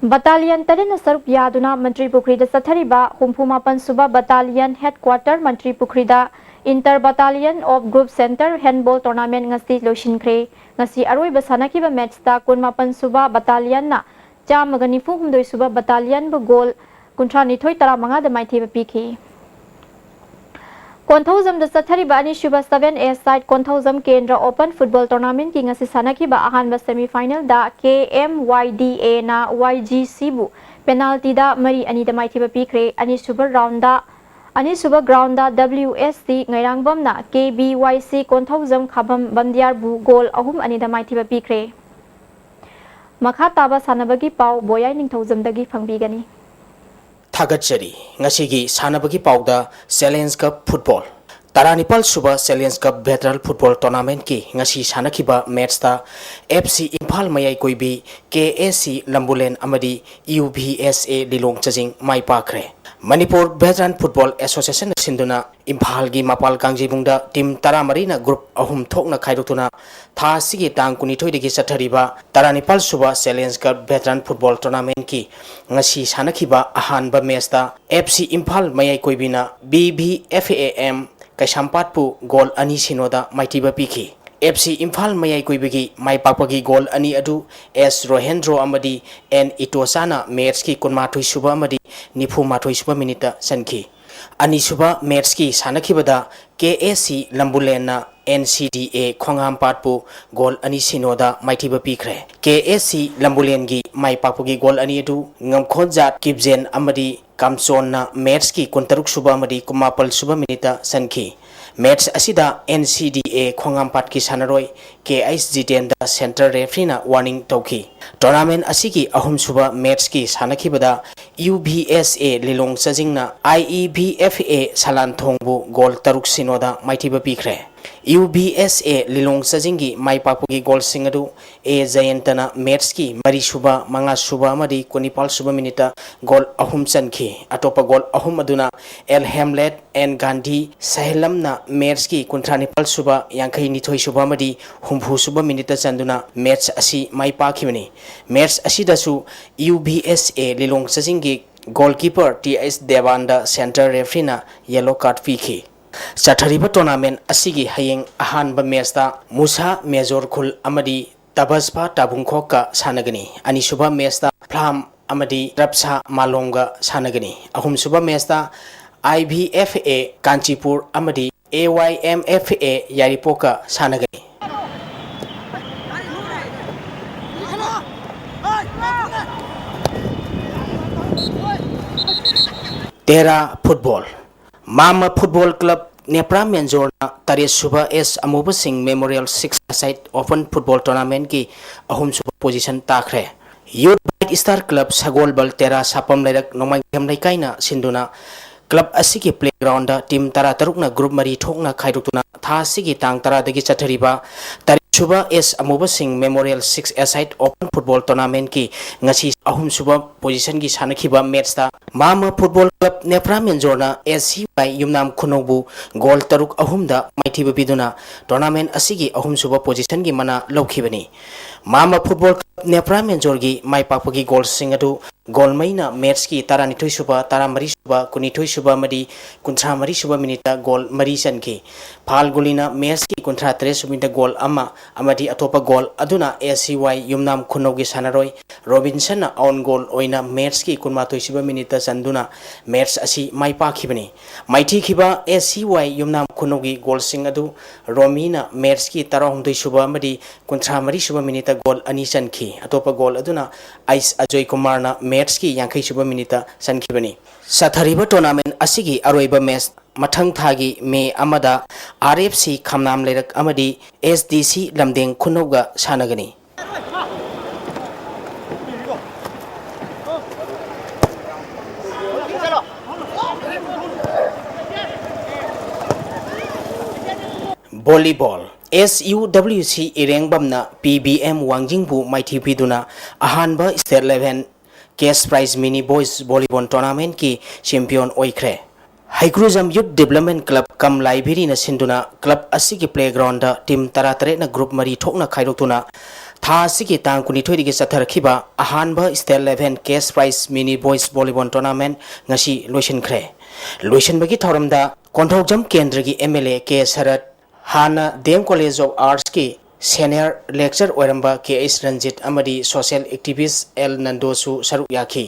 Battalion ꯇꯔꯦꯠꯅ ꯁꯔꯨꯛ ꯌꯥꯗꯨꯅ ꯃꯟꯇ꯭ꯔꯤ ꯄꯨꯈ꯭ꯔꯤꯗ ꯆꯠꯊꯔꯤꯕ ꯍꯨꯝꯐꯨ ꯃꯥꯄꯟ ꯁꯨꯕ Battalion Headquarter ꯃꯟꯇ꯭ꯔꯤ ꯄꯨꯈ꯭ꯔꯤꯗ Inter Battalion of Group Centre Handball Tournament ꯉꯁꯤ ꯂꯣꯏꯁꯤꯟꯈ꯭ꯔꯦ꯫ ꯉꯁꯤ ꯑꯔꯣꯏꯕ ꯁꯥꯟꯅꯈꯤꯕ matchꯇ ꯀꯨꯟꯃꯥꯄꯟ ꯁꯨꯕ Battalionꯅ ꯆꯥꯝꯃꯒ ꯅꯤꯐꯨ ꯍꯨꯝꯗꯣꯏ ꯁꯨꯕ Battalionꯕꯨ ꯒꯣꯜ ꯀꯨꯟꯊ꯭ꯔꯥꯅꯤꯊꯣꯏ ꯇꯔꯥꯃꯉꯥꯗ ꯃꯥꯏꯊꯤꯕ ꯄꯤꯈꯤ꯫ ꯀꯣꯟꯊꯧꯖꯝꯗ ꯆꯠꯊꯔꯤꯕ ꯑꯅꯤꯁꯨꯕ Seven A Side ꯀꯣꯟꯊꯧꯖꯝ ꯀꯦꯟꯗ꯭ꯔ Open Football Tournamentꯀꯤ ꯉꯁꯤ ꯁꯥꯟꯅꯈꯤꯕ ꯑꯍꯥꯟꯕ semifinalꯗ ꯀꯦ ꯑꯦꯝ ꯋꯥꯏ ꯗꯤ ꯑꯦꯅ ꯋꯥꯏ ꯖꯤ ꯁꯤꯕꯨ penaltyꯗ ꯃꯔꯤ ꯑꯅꯤꯗ ꯃꯥꯏꯊꯤꯕ ꯄꯤꯈ꯭ꯔꯦ꯫ ꯑꯅꯤꯁꯨꯕ roundꯗ ꯑꯅꯤꯁꯨꯕ ꯒ꯭ꯔꯥꯎꯟꯗ W S C ꯉꯩꯔꯥꯡꯕꯝꯅ K B Y C Konthoujam ꯈꯥꯕꯝ ꯕꯝꯗꯤꯌꯥꯔꯕꯨ ꯒꯣꯜ ꯑꯍꯨꯝ ꯑꯅꯤꯗ ꯃꯥꯏꯊꯤꯕ ꯄꯤꯈ꯭ꯔꯦ꯫ ꯃꯈꯥ ꯇꯥꯕ ꯁꯥꯟꯅꯕꯒꯤ ꯄꯥꯎ ꯕꯣꯌꯥꯏ ꯅꯤꯡꯊꯧꯖꯝꯗꯒꯤ ꯐꯪꯕꯤꯒꯅꯤ꯫ ꯊꯥꯒꯠꯆꯔꯤ꯫ ꯉꯁꯤꯒꯤ ꯁꯥꯟꯅꯕꯒꯤ ꯄꯥꯎꯗ Challenge Cup Football, ꯇꯔꯥꯅꯤꯄꯥꯜ ꯁꯨꯕ Challenge Cup Veteran Football Tournamentꯀꯤ ꯉꯁꯤ ꯁꯥꯟꯅꯈꯤꯕ ꯃꯦꯠꯁꯇ F C ꯏꯝꯐꯥꯜ ꯃꯌꯥꯏ ꯀꯣꯏꯕꯤ, K A C ꯂꯝꯕꯨꯂꯦꯟ ꯑꯃꯗꯤ U V S A Lilong ꯆꯖꯤꯡ my ꯄꯥꯛꯈ꯭ꯔꯦ꯫ Manipur Veteran Football Associationꯅ ꯁꯤꯟꯗꯨꯅ ꯏꯝꯐꯥꯜꯒꯤ ꯃꯄꯥꯜ ꯀꯥꯡꯖꯩꯕꯨꯡꯗ ꯇꯤꯝ ꯇꯔꯥꯃꯔꯤꯅ ꯒ꯭ꯔꯨꯞ ꯑꯍꯨꯝ ꯊꯣꯛꯅ ꯈꯥꯏꯗꯣꯛꯇꯨꯅ ꯊꯥ ꯑꯁꯤꯒꯤ ꯇꯥꯡ ꯀꯨꯟꯅꯤꯊꯣꯏꯗꯒꯤ ꯆꯠꯊꯔꯤꯕ ꯇꯔꯥꯅꯤꯄꯥꯜ ꯁꯨꯕ Challenge Cup Veteran Football Tournamentꯀꯤ ꯉꯁꯤ ꯁꯥꯟꯅꯈꯤꯕ ꯑꯍꯥꯟꯕ ꯃꯦꯠꯁꯇ F C ꯏꯝꯐꯥꯜ ꯃꯌꯥꯏ ꯀꯣꯏꯕꯤꯅ B V F A M ꯀꯩꯁꯥꯝꯄꯥꯠꯄꯨ ꯒꯣꯜ ꯑꯅꯤ ꯁꯤꯅꯣꯗ ꯃꯥꯏꯊꯤꯕ ꯄꯤꯈꯤ꯫ F C ꯏꯝꯐꯥꯜ ꯃꯌꯥꯏ ꯀꯣꯏꯕꯒꯤ ꯃꯥꯏ ꯄꯥꯛꯄꯒꯤ ꯒꯣꯜ ꯑꯅꯤ ꯑꯗꯨ S ꯔꯣꯍꯦꯟꯗ꯭ꯔꯣ ꯑꯃꯗꯤ N ꯏꯇꯣꯆꯥꯅ ꯃꯦꯠꯁꯀꯤ ꯀꯨꯟꯃꯥꯊꯣꯏ ꯁꯨꯕ ꯑꯃꯗꯤ ꯅꯤꯐꯨ ꯃꯥꯊꯣꯏ ꯁꯨꯕ ꯃꯤꯅꯤꯠꯇ ꯆꯟꯈꯤ꯫ ꯑꯅꯤꯁꯨꯕ ꯃꯦꯠꯁꯀꯤ ꯁꯥꯟꯅꯈꯤꯕꯗ K A C ꯂꯝꯕꯨꯂꯦꯟꯅ N C D A ꯈꯣꯡꯍꯥꯝꯄꯥꯠꯄꯨ ꯒꯣꯜ ꯑꯅꯤ ꯁꯤꯅꯣꯗ ꯃꯥꯏꯊꯤꯕ ꯄꯤꯈ꯭ꯔꯦ꯫ K A C ꯂꯝꯕꯨꯂꯦꯟꯒꯤ ꯃꯥꯏ ꯄꯥꯛꯄꯒꯤ ꯒꯣꯜ ꯑꯅꯤ ꯑꯗꯨ ꯉꯝꯈꯣꯟꯖꯥꯠ ꯀꯤꯞꯖꯦꯟ ꯑꯃꯗꯤ ꯀꯥꯝꯆꯣꯟꯅ ꯃꯦꯠꯁꯀꯤ ꯀꯨꯟꯇꯔꯨꯛ ꯁꯨꯕ ꯑꯃꯗꯤ ꯀꯨꯟꯃꯥꯄꯜ ꯁꯨꯕ ꯃꯤꯅꯤꯠꯇ ꯆꯟꯈꯤ꯫ ꯃꯦꯠꯁ ꯑꯁꯤꯗ N C D A ꯈꯣꯡꯍꯥꯝꯄꯥꯠꯀꯤ ꯁꯥꯟꯅꯔꯣꯏ K H ꯖꯤꯇꯦꯟꯗ ꯁꯦꯟꯇꯔ ꯔꯦꯐ꯭ꯔꯤꯅ ꯋꯥꯔꯅꯤꯡ ꯇꯧꯈꯤ꯫ ꯇꯣꯔꯅꯥꯃꯦꯟ ꯑꯁꯤꯒꯤ ꯑꯍꯨꯝꯁꯨꯕ ꯃꯦꯠꯁꯀꯤ ꯁꯥꯟꯅꯈꯤꯕꯗ U V S A Lilong ꯆꯖꯤꯡꯅ I E V F A ꯁꯂꯥꯟꯊꯣꯡꯕꯨ ꯒꯣꯜ ꯇꯔꯨꯛ ꯁꯤꯅꯣꯗ ꯃꯥꯏꯊꯤꯕ ꯄꯤꯈ꯭ꯔꯦ꯫ U V S A Lilong ꯆꯖꯤꯡꯒꯤ ꯃꯥꯏ ꯄꯥꯛꯄꯒꯤ ꯒꯣꯜꯁꯤꯡ ꯑꯗꯨ A ꯖꯌꯟꯇꯅ ꯃꯦꯠꯁꯀꯤ ꯃꯔꯤ ꯁꯨꯕ, ꯃꯉꯥ ꯁꯨꯕ ꯑꯃꯗꯤ ꯀꯨꯟꯅꯤꯄꯥꯜ ꯁꯨꯕ ꯃꯤꯅꯤꯠꯇ ꯒꯣꯜ ꯑꯍꯨꯝ ꯆꯟꯈꯤ꯫ ꯑꯇꯣꯞꯄ ꯒꯣꯜ ꯑꯍꯨꯝ ꯑꯗꯨꯅ L ꯍꯦꯝꯂꯦꯠ, N ꯒꯥꯟꯙꯤ, ꯁꯍꯦꯂꯝꯅ ꯃꯦꯠꯁꯀꯤ ꯀꯨꯟꯊ꯭ꯔꯥ ꯅꯤꯄꯥꯜ ꯁꯨꯕ, ꯌꯥꯡꯈꯩ ꯅꯤꯊꯣꯏ ꯁꯨꯕ ꯑꯃꯗꯤ ꯍꯨꯝꯐꯨ ꯁꯨꯕ ꯃꯤꯅꯤꯠꯇ ꯆꯟꯗꯨꯅ ꯃꯦꯠꯁ ꯑꯁꯤ ꯃꯥꯏ ꯄꯥꯛꯈꯤꯕꯅꯤ꯫ ꯃꯦꯠꯁ ꯑꯁꯤꯗꯁꯨ U V S A Lilong ꯆꯖꯤꯡꯒꯤ goalkeeper T H Debanda centre ꯔꯦꯐ꯭ꯔꯤꯅ ꯌꯦꯂꯣ ꯀꯥꯔꯗ ꯄꯤꯈꯤ꯫ ꯆꯠꯊꯔꯤꯕ ꯇꯣꯔꯅꯥꯃꯦꯟ ꯑꯁꯤꯒꯤ ꯍꯌꯦꯡ ꯑꯍꯥꯟꯕ ꯃꯦꯠꯁꯇ ꯃꯨꯁꯥ ꯃꯦꯖꯣꯔ ꯈꯨꯜ ꯑꯃꯗꯤ ꯇꯕꯁꯄꯥ ꯇꯥꯕꯨꯡꯈꯣꯛꯀ ꯁꯥꯟꯅꯒꯅꯤ꯫ ꯑꯅꯤꯁꯨꯕ ꯃꯦꯠꯁꯇ ꯐ꯭ꯂꯥꯝ ꯑꯃꯗꯤ ꯔꯞꯁꯥ ꯃꯥꯂꯣꯝꯒ ꯁꯥꯟꯅꯒꯅꯤ꯫ ꯑꯍꯨꯝꯁꯨꯕ ꯃꯦꯠꯁꯇ I V F A Kanchipur ꯑꯃꯗꯤ A Y M F A ꯌꯥꯏꯔꯤꯄꯣꯛꯀ ꯁꯥꯟꯅꯒꯅꯤ꯫ ꯇꯦꯔꯥ ꯐꯨꯠꯕꯣꯜ꯫ ꯃꯥꯃ ꯐꯨꯠꯕꯣꯜ ꯀ꯭ꯂꯕ ꯅꯦꯄ꯭ꯔꯥ ꯃꯦꯟꯖꯣꯔꯅ ꯇꯔꯦꯠ ꯁꯨꯕ ꯑꯦꯁ ꯑꯃꯨꯕꯁꯤꯡ ꯃꯦꯃꯣꯔꯤꯌꯦꯜ ꯁꯤꯛꯁ ꯑꯦꯁꯥꯏꯠ ꯑꯣꯄꯟ ꯐꯨꯠꯕꯣꯜ ꯇꯣꯔꯅꯥꯃꯦꯟꯠꯀꯤ ꯑꯍꯨꯝ ꯁꯨꯕ ꯄꯣꯖꯤꯁꯟ ꯇꯥꯈ꯭ꯔꯦ꯫ ꯌꯨꯠ ꯕ꯭ꯔꯥꯏꯠ ꯁ꯭ꯇꯥꯔ ꯀ꯭ꯂꯕ ꯁꯒꯣꯜꯕꯜ ꯇꯦꯔꯥ ꯁꯥꯄꯝ ꯂꯩꯔꯛ ꯅꯣꯡꯃꯥꯏꯊꯦꯝ ꯂꯩꯀꯥꯏꯅ ꯁꯤꯟꯗꯨꯅ ꯀ꯭ꯂꯕ ꯑꯁꯤꯒꯤ ꯄ꯭ꯂꯦꯒ꯭ꯔꯥꯎꯟꯗ ꯇꯤꯝ ꯇꯔꯥ ꯇꯔꯨꯛꯅ ꯒ꯭ꯔꯨꯞ ꯃꯔꯤ ꯊꯣꯛꯅ ꯈꯥꯏꯗꯣꯛꯇꯨꯅ ꯊꯥ ꯑꯁꯤꯒꯤ ꯇꯥꯡ ꯇꯔꯥꯗꯒꯤ ꯆꯠꯊꯔꯤꯕ ꯇꯔꯦꯠ ꯁꯨꯕ ꯑꯦꯁ ꯑꯃꯨꯕꯁꯤꯡ ꯃꯦꯃꯣꯔꯤꯌꯦꯜ ꯁꯤꯛꯁ ꯑꯦꯁꯥꯏꯠ ꯑꯣꯄꯟ ꯐꯨꯠꯕꯣꯜ ꯇꯣꯔꯅꯥꯃꯦꯟꯠꯀꯤ ꯉꯁꯤ ꯑꯍꯨꯝ ꯁꯨꯕ ꯄꯣꯖꯤꯁꯟꯒꯤ ꯁꯥꯟꯅꯈꯤꯕ ꯃꯦꯠꯁꯇ ꯃꯥꯃ ꯐꯨꯠꯕꯣꯜ ꯀ꯭ꯂꯕ ꯅꯦꯄ꯭ꯔꯥ ꯃꯦꯟꯖꯣꯔꯅ ꯑꯦꯁ ꯁꯤ ꯋꯥꯏ ꯌꯨꯝꯅꯥꯝ ꯈꯨꯅꯧꯕꯨ ꯒꯣꯜ ꯇꯔꯨꯛ ꯑꯍꯨꯝꯗ ꯃꯥꯏꯊꯤꯕ ꯄꯤꯗꯨꯅ ꯇꯣꯔꯅꯥꯃꯦꯟꯠ ꯑꯁꯤꯒꯤ ꯑꯍꯨꯝ ꯁꯨꯕ ꯄꯣꯖꯤꯁꯟꯒꯤ ꯃꯅꯥ ꯂꯧꯈꯤꯕꯅꯤ꯫ ꯃꯥꯃ ꯐꯨꯠꯕꯣꯜ ꯀ꯭ꯂꯕ ꯅꯦꯄ꯭ꯔꯥ ꯃꯦꯟꯖꯣꯔꯒꯤ ꯃꯥꯏ ꯄꯥꯛꯄꯒꯤ ꯒꯣꯜꯁꯤꯡ ꯑꯗꯨ ꯒꯣꯜꯃꯩꯅ ꯃꯦꯠꯁꯀꯤ ꯇꯔꯥꯅꯤꯊꯣꯏ ꯁꯨꯕ, ꯇꯔꯥꯃꯔꯤ ꯁꯨꯕ, ꯀꯨꯟꯅꯤꯊꯣꯏ ꯁꯨꯕ ꯑꯃꯗꯤ ꯀꯨꯟꯊ꯭ꯔꯥ ꯃꯔꯤ ꯁꯨꯕ ꯃꯤꯅꯤꯠꯇ ꯒꯣꯜ ꯃꯔꯤ ꯆꯟꯈꯤ꯫ ꯐꯥꯜꯒꯨꯂꯤꯅ ꯃꯦꯠꯁꯀꯤ ꯀꯨꯟꯊ꯭ꯔꯥ ꯇꯔꯦꯠ ꯁꯨꯕ ꯃꯤꯅꯤꯠꯇ ꯒꯣꯜ ꯑꯃ ꯑꯃꯗꯤ ꯑꯇꯣꯞꯄ ꯒꯣꯜ ꯑꯗꯨꯅ ꯑꯦꯁ ꯁꯤ ꯋꯥꯏ ꯌꯨꯝꯅꯥꯝ ꯈꯨꯅꯧꯒꯤ ꯁꯥꯟꯅꯔꯣꯏ ꯔꯣꯕꯤꯟꯁꯟꯅ ꯑꯣꯟ ꯒꯣꯜ ꯑꯣꯏꯅ ꯃꯦꯠꯁꯀꯤ ꯀꯨꯟꯃꯥꯊꯣꯏ ꯁꯨꯕ ꯃꯤꯅꯤꯠꯇ ꯆꯟꯗꯨꯅ ꯃꯦꯠꯁ ꯑꯁꯤ ꯃꯥꯏ ꯄꯥꯛꯈꯤꯕꯅꯤ꯫ ꯃꯥꯏꯊꯤꯈꯤꯕ ꯑꯦꯁ ꯁꯤ ꯋꯥꯏ ꯌꯨꯝꯅꯥꯝ ꯈꯨꯅꯧꯒꯤ ꯒꯣꯜꯁꯤꯡ ꯑꯗꯨ ꯔꯣꯃꯤꯅ ꯃꯦꯠꯁꯀꯤ ꯇꯔꯥꯍꯨꯝꯗꯣꯏ ꯁꯨꯕ ꯑꯃꯗꯤ ꯀꯨꯟꯊ꯭ꯔꯥ ꯃꯔꯤ ꯁꯨꯕ ꯃꯤꯅꯤꯠꯇ ꯒꯣꯜ ꯑꯅꯤ ꯆꯟꯈꯤ꯫ ꯑꯇꯣꯞꯄ ꯒꯣꯜ ꯑꯗꯨꯅ ꯑꯩꯁ ꯑꯖꯣꯏ ꯀꯨꯃꯥꯔꯅ ꯃꯦꯠꯁꯀꯤ ꯌꯥꯡꯈꯩ ꯁꯨꯕ ꯃꯤꯅꯤꯠꯇ ꯆꯟꯈꯤꯕꯅꯤ꯫ ꯆꯠꯊꯔꯤꯕ ꯇꯣꯔꯅꯥꯃꯦꯟꯠ ꯑꯁꯤꯒꯤ ꯑꯔꯣꯏꯕ ꯃꯦꯠꯁ ꯃꯊꯪ ꯊꯥꯒꯤ ꯃꯦ ꯑꯃꯗ ꯑꯥꯔ ꯑꯦꯐ ꯁꯤ ꯈꯝꯅꯥꯝ ꯂꯩꯔꯛ ꯑꯃꯗꯤ ꯑꯦꯁ ꯗꯤ ꯁꯤ ꯂꯝꯗꯦꯡ ꯈꯨꯅꯧꯒ ꯁꯥꯟꯅꯒꯅꯤ꯫ ꯚꯣꯂꯤꯕꯣꯜ꯫ ꯑꯦꯁ ꯌꯨ ꯗꯕ꯭ꯂꯤꯎ ꯁꯤ ꯏꯔꯦꯡꯕꯝꯅ ꯄꯤ ꯕꯤ ꯑꯦꯝ ꯋꯥꯡꯖꯤꯡꯕꯨ ꯃꯥꯏꯊꯤ ꯄꯤꯗꯨꯅ ꯑꯍꯥꯟꯕ ꯁ꯭ꯇꯦꯠ ꯂꯦꯚꯦꯜ ꯀꯦꯁ ꯄ꯭ꯔꯥꯏꯖ ꯃꯤꯅꯤ ꯕꯣꯏꯁ ꯚꯣꯂꯤꯕꯣꯜ ꯇꯣꯔꯅꯥꯃꯦꯟꯠꯀꯤ ꯆꯦꯝꯄꯤꯌꯟ ꯑꯣꯏꯈ꯭ꯔꯦ꯫ ꯍꯩꯀ꯭ꯔꯨꯖꯝ ꯌꯨꯠ ꯗꯤꯕ꯭ꯂꯞꯃꯦꯟꯠ ꯀ꯭ꯂꯕ ꯀꯝ ꯂꯥꯏꯕ꯭ꯔꯦꯔꯤꯅ ꯁꯤꯟꯗꯨꯅ ꯀ꯭ꯂꯕ ꯑꯁꯤꯒꯤ ꯄ꯭ꯂꯦꯒ꯭ꯔꯥꯎꯟꯗ ꯇꯤꯝ ꯇꯔꯥꯇꯔꯦꯠꯅ ꯒ꯭ꯔꯨꯞ ꯃꯔꯤ ꯊꯣꯛꯅ ꯈꯥꯏꯗꯣꯛꯇꯨꯅ ꯊꯥ ꯑꯁꯤꯒꯤ ꯇꯥꯡ ꯀꯨꯟꯅꯤꯊꯣꯏꯗꯒꯤ ꯆꯠꯊꯔꯛꯈꯤꯕ ꯑꯍꯥꯟꯕ ꯁ꯭ꯇꯦꯠ ꯂꯦꯚꯦꯜ ꯀꯦꯁ ꯄ꯭ꯔꯥꯏꯖ ꯃꯤꯅꯤ ꯕꯣꯏꯁ ꯚꯣꯂꯤꯕꯣꯜ ꯇꯣꯔꯅꯥꯃꯦꯟꯠ ꯉꯁꯤ ꯂꯣꯏꯁꯤꯟꯈ꯭ꯔꯦ꯫ ꯂꯣꯏꯁꯤꯟꯕꯒꯤ ꯊꯧꯔꯝꯗ ꯀꯣꯟꯊꯧꯖꯝ ꯀꯦꯟꯗ꯭ꯔꯒꯤ M L A K Sarat, ꯍꯥꯟꯅ ꯗꯤ ꯑꯦꯝ ꯀꯣꯂꯦꯖ ꯑꯣꯐ ꯑꯥꯔꯠꯁꯀꯤ ꯁꯦꯅꯤꯌꯔ ꯂꯦꯛꯆꯔ ꯑꯣꯏꯔꯝꯕ ꯀꯦ ꯑꯩꯆ ꯔꯟꯖꯤꯠ ꯑꯃꯗꯤ ꯁꯣꯁꯤꯌꯦꯜ ꯑꯦꯛꯇꯤꯚꯤꯁ꯭ꯠ ꯑꯦꯜ ꯅꯟꯗꯣꯁꯨ ꯁꯔꯨꯛ ꯌꯥꯈꯤ꯫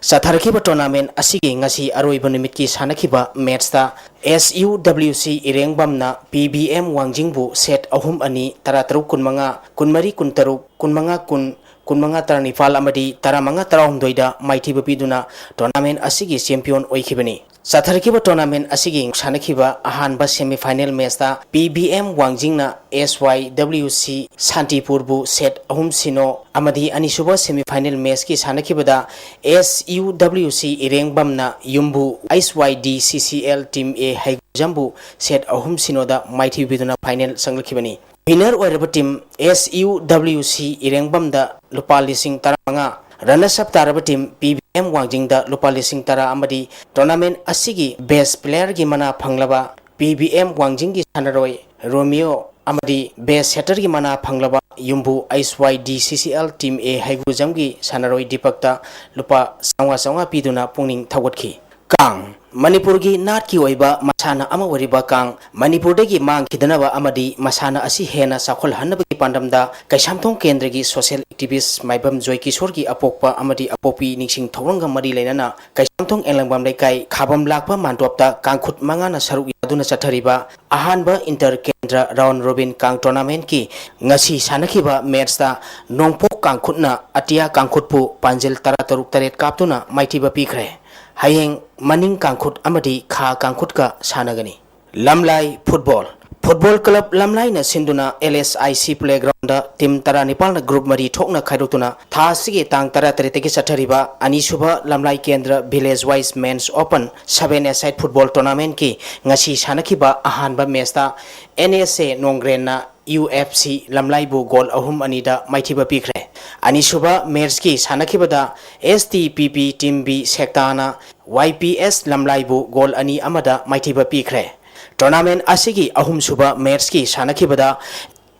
ꯆꯠꯊꯔꯛꯈꯤꯕ ꯇꯣꯔꯅꯥꯃꯦꯟꯠ ꯑꯁꯤꯒꯤ ꯉꯁꯤ ꯑꯔꯣꯏꯕ ꯅꯨꯃꯤꯠꯀꯤ ꯁꯥꯟꯅꯈꯤꯕ ꯃꯦꯠꯁꯇ ꯑꯦꯁ ꯌꯨ ꯗꯕ꯭ꯂꯤꯎ ꯁꯤ ꯏꯔꯦꯡꯕꯝꯅ ꯄꯤ ꯕꯤ ꯑꯦꯝ ꯋꯥꯡꯖꯤꯡꯕꯨ ꯁꯦꯠ ꯑꯍꯨꯝ ꯑꯅꯤ, ꯇꯔꯥꯇꯔꯨꯛ ꯀꯨꯟꯃꯉꯥ, ꯀꯨꯟꯃꯔꯤ ꯀꯨꯟꯇꯔꯨꯛ, ꯀꯨꯟꯃꯉꯥ ꯀꯨꯟ, ꯀꯨꯟꯃꯉꯥ ꯇꯔꯥꯅꯤꯄꯥꯜ ꯑꯃꯗꯤ ꯇꯔꯥꯃꯉꯥ ꯇꯔꯥꯍꯨꯝꯗꯣꯏꯗ ꯃꯥꯏꯊꯤꯕ ꯄꯤꯗꯨꯅ ꯇꯣꯔꯅꯥꯃꯦꯟꯠ ꯑꯁꯤꯒꯤ ꯆꯦꯝꯄꯤꯌꯟ ꯑꯣꯏꯈꯤꯕꯅꯤ꯫ ꯆꯠꯊꯔꯛꯈꯤꯕ tournament ꯑꯁꯤꯒꯤ ꯁꯥꯟꯅꯈꯤꯕ ꯑꯍꯥꯟꯕ semi final matchꯇ P B M ꯋꯥꯡꯖꯤꯡꯅ S Y W C ꯁꯥꯟꯇꯤꯄꯨꯔꯕꯨ set ꯑꯍꯨꯝ ꯁꯤꯅꯣ ꯑꯃꯗꯤ ꯑꯅꯤꯁꯨꯕ semi final matchꯀꯤ ꯁꯥꯟꯅꯈꯤꯕꯗ S U W C ꯏꯔꯦꯡꯕꯝꯅ ꯌꯨꯝꯕꯨ S Y D C C L team A ꯍꯩꯒꯨꯖꯝꯕꯨ set ꯑꯍꯨꯝ ꯁꯤꯅꯣꯗ ꯃꯥꯏꯊꯤꯕꯤꯗꯨꯅ final ꯆꯪꯂꯛꯈꯤꯕꯅꯤ꯫ Winner ꯑꯣꯏꯔꯕ team S U W C ꯏꯔꯦꯡꯕꯝꯗ ꯂꯨꯄꯥ ꯂꯤꯁꯤꯡ ꯇꯔꯥꯃꯉꯥ, runners up ꯇꯥꯔꯕ team P B M ꯋꯥꯡꯖꯤꯡꯗ ꯂꯨꯄꯥ ꯂꯤꯁꯤꯡ ꯇꯔꯥ ꯑꯃꯗꯤ tournament ꯑꯁꯤꯒꯤ best playerꯒꯤ ꯃꯅꯥ ꯐꯪꯂꯕ P B M ꯋꯥꯡꯖꯤꯡꯒꯤ ꯁꯥꯟꯅꯔꯣꯏ ꯔꯣꯃꯤꯌꯣ ꯑꯃꯗꯤ best setterꯒꯤ ꯃꯅꯥ ꯐꯪꯂꯕ ꯌꯨꯝꯕꯨ S Y D C C L team A ꯍꯩꯒ꯭ꯔꯨꯖꯝꯒꯤ ꯁꯥꯟꯅꯔꯣꯏ ꯗꯤꯄꯛꯇ ꯂꯨꯄꯥ ꯆꯥꯝꯃꯉꯥ ꯆꯥꯝꯃꯉꯥ ꯄꯤꯗꯨꯅ ꯄꯨꯛꯅꯤꯡ ꯊꯧꯒꯠꯈꯤ꯫ ꯀꯥꯡ꯫ ꯃꯅꯤꯄꯨꯔꯒꯤ ꯅꯥꯠꯀꯤ ꯑꯣꯏꯕ ꯃꯁꯥꯟꯅ ꯑꯃ ꯑꯣꯏꯔꯤꯕ ꯀꯥꯡ ꯃꯅꯤꯄꯨꯔꯗꯒꯤ ꯃꯥꯡꯈꯤꯗꯅꯕ ꯑꯃꯗꯤ ꯃꯁꯥꯟꯅ ꯑꯁꯤ ꯍꯦꯟꯅ ꯆꯥꯎꯈꯠꯍꯟꯅꯕꯒꯤ ꯄꯥꯟꯗꯝꯗ ꯀꯩꯁꯥꯝꯊꯣꯡ ꯀꯦꯟꯗ꯭ꯔꯒꯤ social activist ꯃꯥꯏꯕꯝ ꯖꯣꯏꯀꯤꯁꯣꯔꯒꯤ ꯑꯄꯣꯛꯄ ꯑꯃꯗꯤ ꯑꯄꯣꯛꯄꯤ ꯅꯤꯡꯁꯤꯡ ꯊꯧꯔꯝꯒ ꯃꯔꯤ ꯂꯩꯅꯅ ꯀꯩꯁꯥꯝꯊꯣꯡ ꯑꯦꯡꯂꯪꯕꯥꯝ ꯂꯩꯀꯥꯏ ꯈꯥꯕꯝ ꯂꯥꯛꯄ ꯃꯥꯟꯗꯣꯞꯇ ꯀꯥꯡꯈꯨꯠ ꯃꯉꯥꯅ ꯁꯔꯨꯛ ꯌꯥꯗꯨꯅ ꯆꯠꯊꯔꯤꯕ ꯑꯍꯥꯟꯕ inter ꯀꯦꯟꯗ꯭ꯔ round robin ꯀꯥꯡ tournamentꯀꯤ ꯉꯁꯤ ꯁꯥꯟꯅꯈꯤꯕ matchꯇ ꯅꯣꯡꯄꯣꯛ ꯀꯥꯡꯈꯨꯠꯅ ꯑꯇꯤꯌꯥ ꯀꯥꯡꯈꯨꯠꯄꯨ ꯄꯥꯟꯖꯤꯜ ꯇꯔꯥꯇꯔꯨꯛ ꯇꯔꯦꯠ ꯀꯥꯞꯇꯨꯅ ꯃꯥꯏꯊꯤꯕ ꯄꯤꯈ꯭ꯔꯦ꯫ ꯍꯌꯦꯡ ꯃꯅꯤꯡ ꯀꯥꯡꯈꯨꯠ ꯑꯃꯗꯤ ꯈꯥ ꯀꯥꯡꯈꯨꯠꯀ ꯁꯥꯟꯅꯒꯅꯤ꯫ ꯂꯝꯂꯥꯏ ꯐꯨꯠꯕꯣꯜ꯫ Football club ꯂꯝꯂꯥꯏꯅ ꯁꯤꯟꯗꯨꯅ L S I C playgroundꯗ team ꯇꯔꯥꯅꯤꯄꯥꯜꯅ group ꯃꯔꯤ ꯊꯣꯛꯅ ꯈꯥꯏꯗꯣꯛꯇꯨꯅ ꯊꯥ ꯑꯁꯤꯒꯤ ꯇꯥꯡ ꯇꯔꯥꯇꯔꯦꯠꯇꯒꯤ ꯆꯠꯊꯔꯤꯕ ꯑꯅꯤꯁꯨꯕ ꯂꯝꯂꯥꯏ ꯀꯦꯟꯗ꯭ꯔ village wise men's open seven-a-side football tournamentꯀꯤ ꯉꯁꯤ ꯁꯥꯟꯅꯈꯤꯕ ꯑꯍꯥꯟꯕ matchꯇ N S A ꯅꯣꯡꯒ꯭ꯔꯦꯟꯅ U F C ꯂꯝꯂꯥꯏꯕꯨ goal ꯑꯍꯨꯝ ꯑꯅꯤꯗ ꯃꯥꯏꯊꯤꯕ ꯄꯤꯈ꯭ꯔꯦ꯫ ꯑꯅꯤꯁꯨꯕ matchꯀꯤ ꯁꯥꯟꯅꯈꯤꯕꯗ S T P P team B ꯁꯦꯛꯇꯥꯅ Y P S ꯂꯝꯂꯥꯏꯕꯨ goal ꯑꯅꯤ ꯑꯃꯗ ꯃꯥꯏꯊꯤꯕ ꯄꯤꯈ꯭ꯔꯦ꯫ Tournament ꯑꯁꯤꯒꯤ ꯑꯍꯨꯝꯁꯨꯕ matchꯀꯤ ꯁꯥꯟꯅꯈꯤꯕꯗ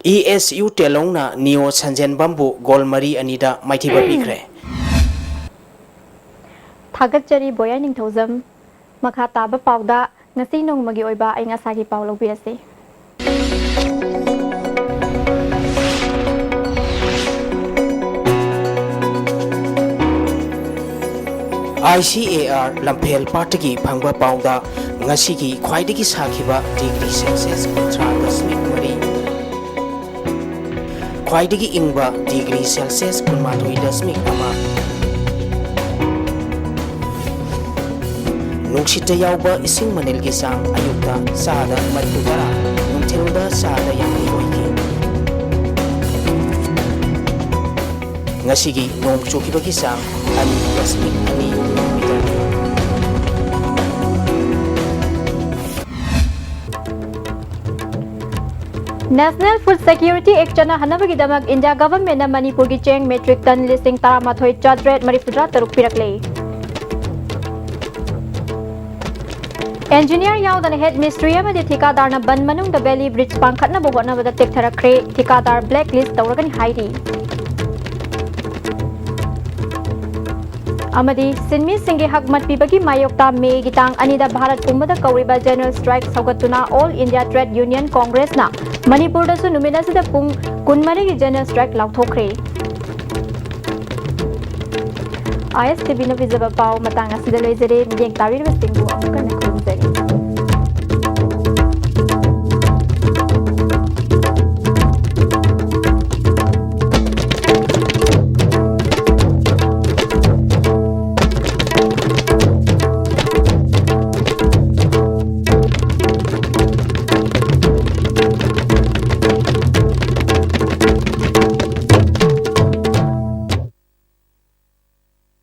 E S U ꯇꯦꯂꯣꯡꯅ Neo ꯁꯟꯖꯦꯟꯕꯝꯕꯨ goal ꯃꯔꯤ ꯑꯅꯤꯗ ꯃꯥꯏꯊꯤꯕ ꯄꯤꯈ꯭ꯔꯦ꯫ ꯊꯥꯒꯠꯆꯔꯤ ꯕꯣꯌꯥꯏ ꯅꯤꯡꯊꯧꯖꯝ꯫ ꯃꯈꯥ ꯇꯥꯕ ꯄꯥꯎꯗ ꯉꯁꯤ ꯅꯣꯡꯃꯒꯤ ꯑꯣꯏꯕ ꯑꯏꯪ ꯑꯁꯥꯒꯤ ꯄꯥꯎ ꯂꯧꯕꯤꯔꯁꯤ꯫ I C A R ꯂꯝꯐꯦꯜ ꯄꯥꯠꯇꯒꯤ ꯐꯪꯕ ꯄꯥꯎꯗ ꯉꯁꯤꯒꯤ ꯈ꯭ꯋꯥꯏꯗꯒꯤ ꯁꯥꯈꯤꯕ degree Celsius ꯀꯨꯟꯊ꯭ꯔꯥ ꯗꯁꯃꯤꯛ ꯃꯔꯤ, ꯈ꯭ꯋꯥꯏꯗꯒꯤ ꯏꯪꯕ degree Celsius ꯀꯨꯟꯃꯥꯊꯣꯏ ꯗꯁꯃꯤꯛ ꯑꯃ, ꯅꯨꯡꯁꯤꯠꯇ ꯌꯥꯎꯕ ꯏꯁꯤꯡ ꯃꯅꯤꯜꯒꯤ ꯆꯥꯡ ꯑꯌꯨꯛꯇ ꯆꯥꯗ ꯃꯔꯤꯐꯨ ꯇꯔꯥ, ꯅꯨꯡꯊꯤꯜꯗ ꯆꯥꯗ ꯌꯥꯡꯈꯩ ꯑꯣꯏꯈꯤ꯫ ꯉꯁꯤꯒꯤ ꯅꯣꯡ ꯆꯨꯈꯤꯕꯒꯤ ꯆꯥꯡ ꯑꯅꯤ ꯗꯁꯃꯤꯛ ꯑꯅꯤ millimetre. National Food Security Act ꯆꯠꯅꯍꯟꯅꯕꯒꯤꯗꯃꯛ ꯏꯟꯗꯤꯌꯥ ꯒꯚꯔꯟꯃꯦꯟꯠꯅ ꯃꯅꯤꯄꯨꯔꯒꯤ ꯆꯦꯡ ꯃꯦꯇ꯭ꯔꯤꯛ ꯇꯟ ꯂꯤꯁꯤꯡ ꯇꯔꯥꯃꯥꯊꯣꯏ ꯆꯥꯇ꯭ꯔꯦꯠ ꯃꯔꯤꯐꯨꯇꯔꯥ ꯇꯔꯨꯛ ꯄꯤꯔꯛꯂꯦ꯫ ꯏꯟꯖꯤꯅꯤꯌꯥꯔ ꯌꯥꯎꯗꯅ ꯍꯦꯗ ꯃꯤꯁꯇ꯭ꯔꯤ ꯑꯃꯗꯤ ꯊꯤꯀꯥꯗꯥꯔꯅ ꯕꯟ ꯃꯅꯨꯡꯗ ꯕꯦꯂꯤ ꯕ꯭ꯔꯤꯖ ꯄꯥꯟꯈꯠꯅꯕ ꯍꯣꯠꯅꯕꯗ ꯇꯦꯛꯊꯔꯛꯈ꯭ꯔꯦ꯫ ꯊꯤꯀꯥꯗꯥꯔ ꯕ꯭ꯂꯦꯛ ꯂꯤꯁ ꯇꯧꯔꯒꯅꯤ ꯍꯥꯏꯔꯤ꯫ ꯑꯃꯗꯤ ꯁꯤꯟꯃꯤꯁꯤꯡꯒꯤ ꯍꯛ ꯃꯠꯄꯤꯕꯒꯤ ꯃꯥꯌꯣꯛꯇ ꯃꯦꯒꯤ ꯇꯥꯡ ꯑꯅꯤꯗ ꯚꯥꯔꯠ ꯄꯨꯝꯕꯗ ꯀꯧꯔꯤꯕ ꯖꯦꯅꯔꯦꯜ ꯁ꯭ꯇ꯭ꯔꯥꯏꯛ ꯁꯧꯒꯠꯇꯨꯅ ꯑꯣꯜ ꯏꯟꯗꯤꯌꯥ ꯇ꯭ꯔꯦꯗ ꯌꯨꯅꯤꯌꯟ ꯀꯣꯡꯒ꯭ꯔꯦꯁꯅ ꯃꯅꯤꯄꯨꯔꯗꯁꯨ ꯅꯨꯃꯤꯠ ꯑꯁꯤꯗ ꯄꯨꯡ ꯀꯨꯟꯃꯔꯤꯒꯤ ꯖꯦꯅꯔꯦꯜ ꯁ꯭ꯇ꯭ꯔꯥꯏꯛ ꯂꯥꯎꯊꯣꯛꯈ꯭ꯔꯦ꯫ ꯑꯥꯏ ꯑꯦꯁ ꯇꯤ ꯚꯤꯅ ꯄꯤꯖꯕ ꯄꯥꯎ ꯃꯇꯥꯡ ꯑꯁꯤꯗ ꯂꯣꯏꯖꯔꯦ꯫ ꯃꯤꯠꯌꯦꯡ ꯇꯥꯕꯤꯔꯤꯕꯁꯤꯡꯕꯨ ꯑꯃꯨꯛ ꯍꯟꯅ ꯈꯨꯔꯨꯝꯖꯔꯤ꯫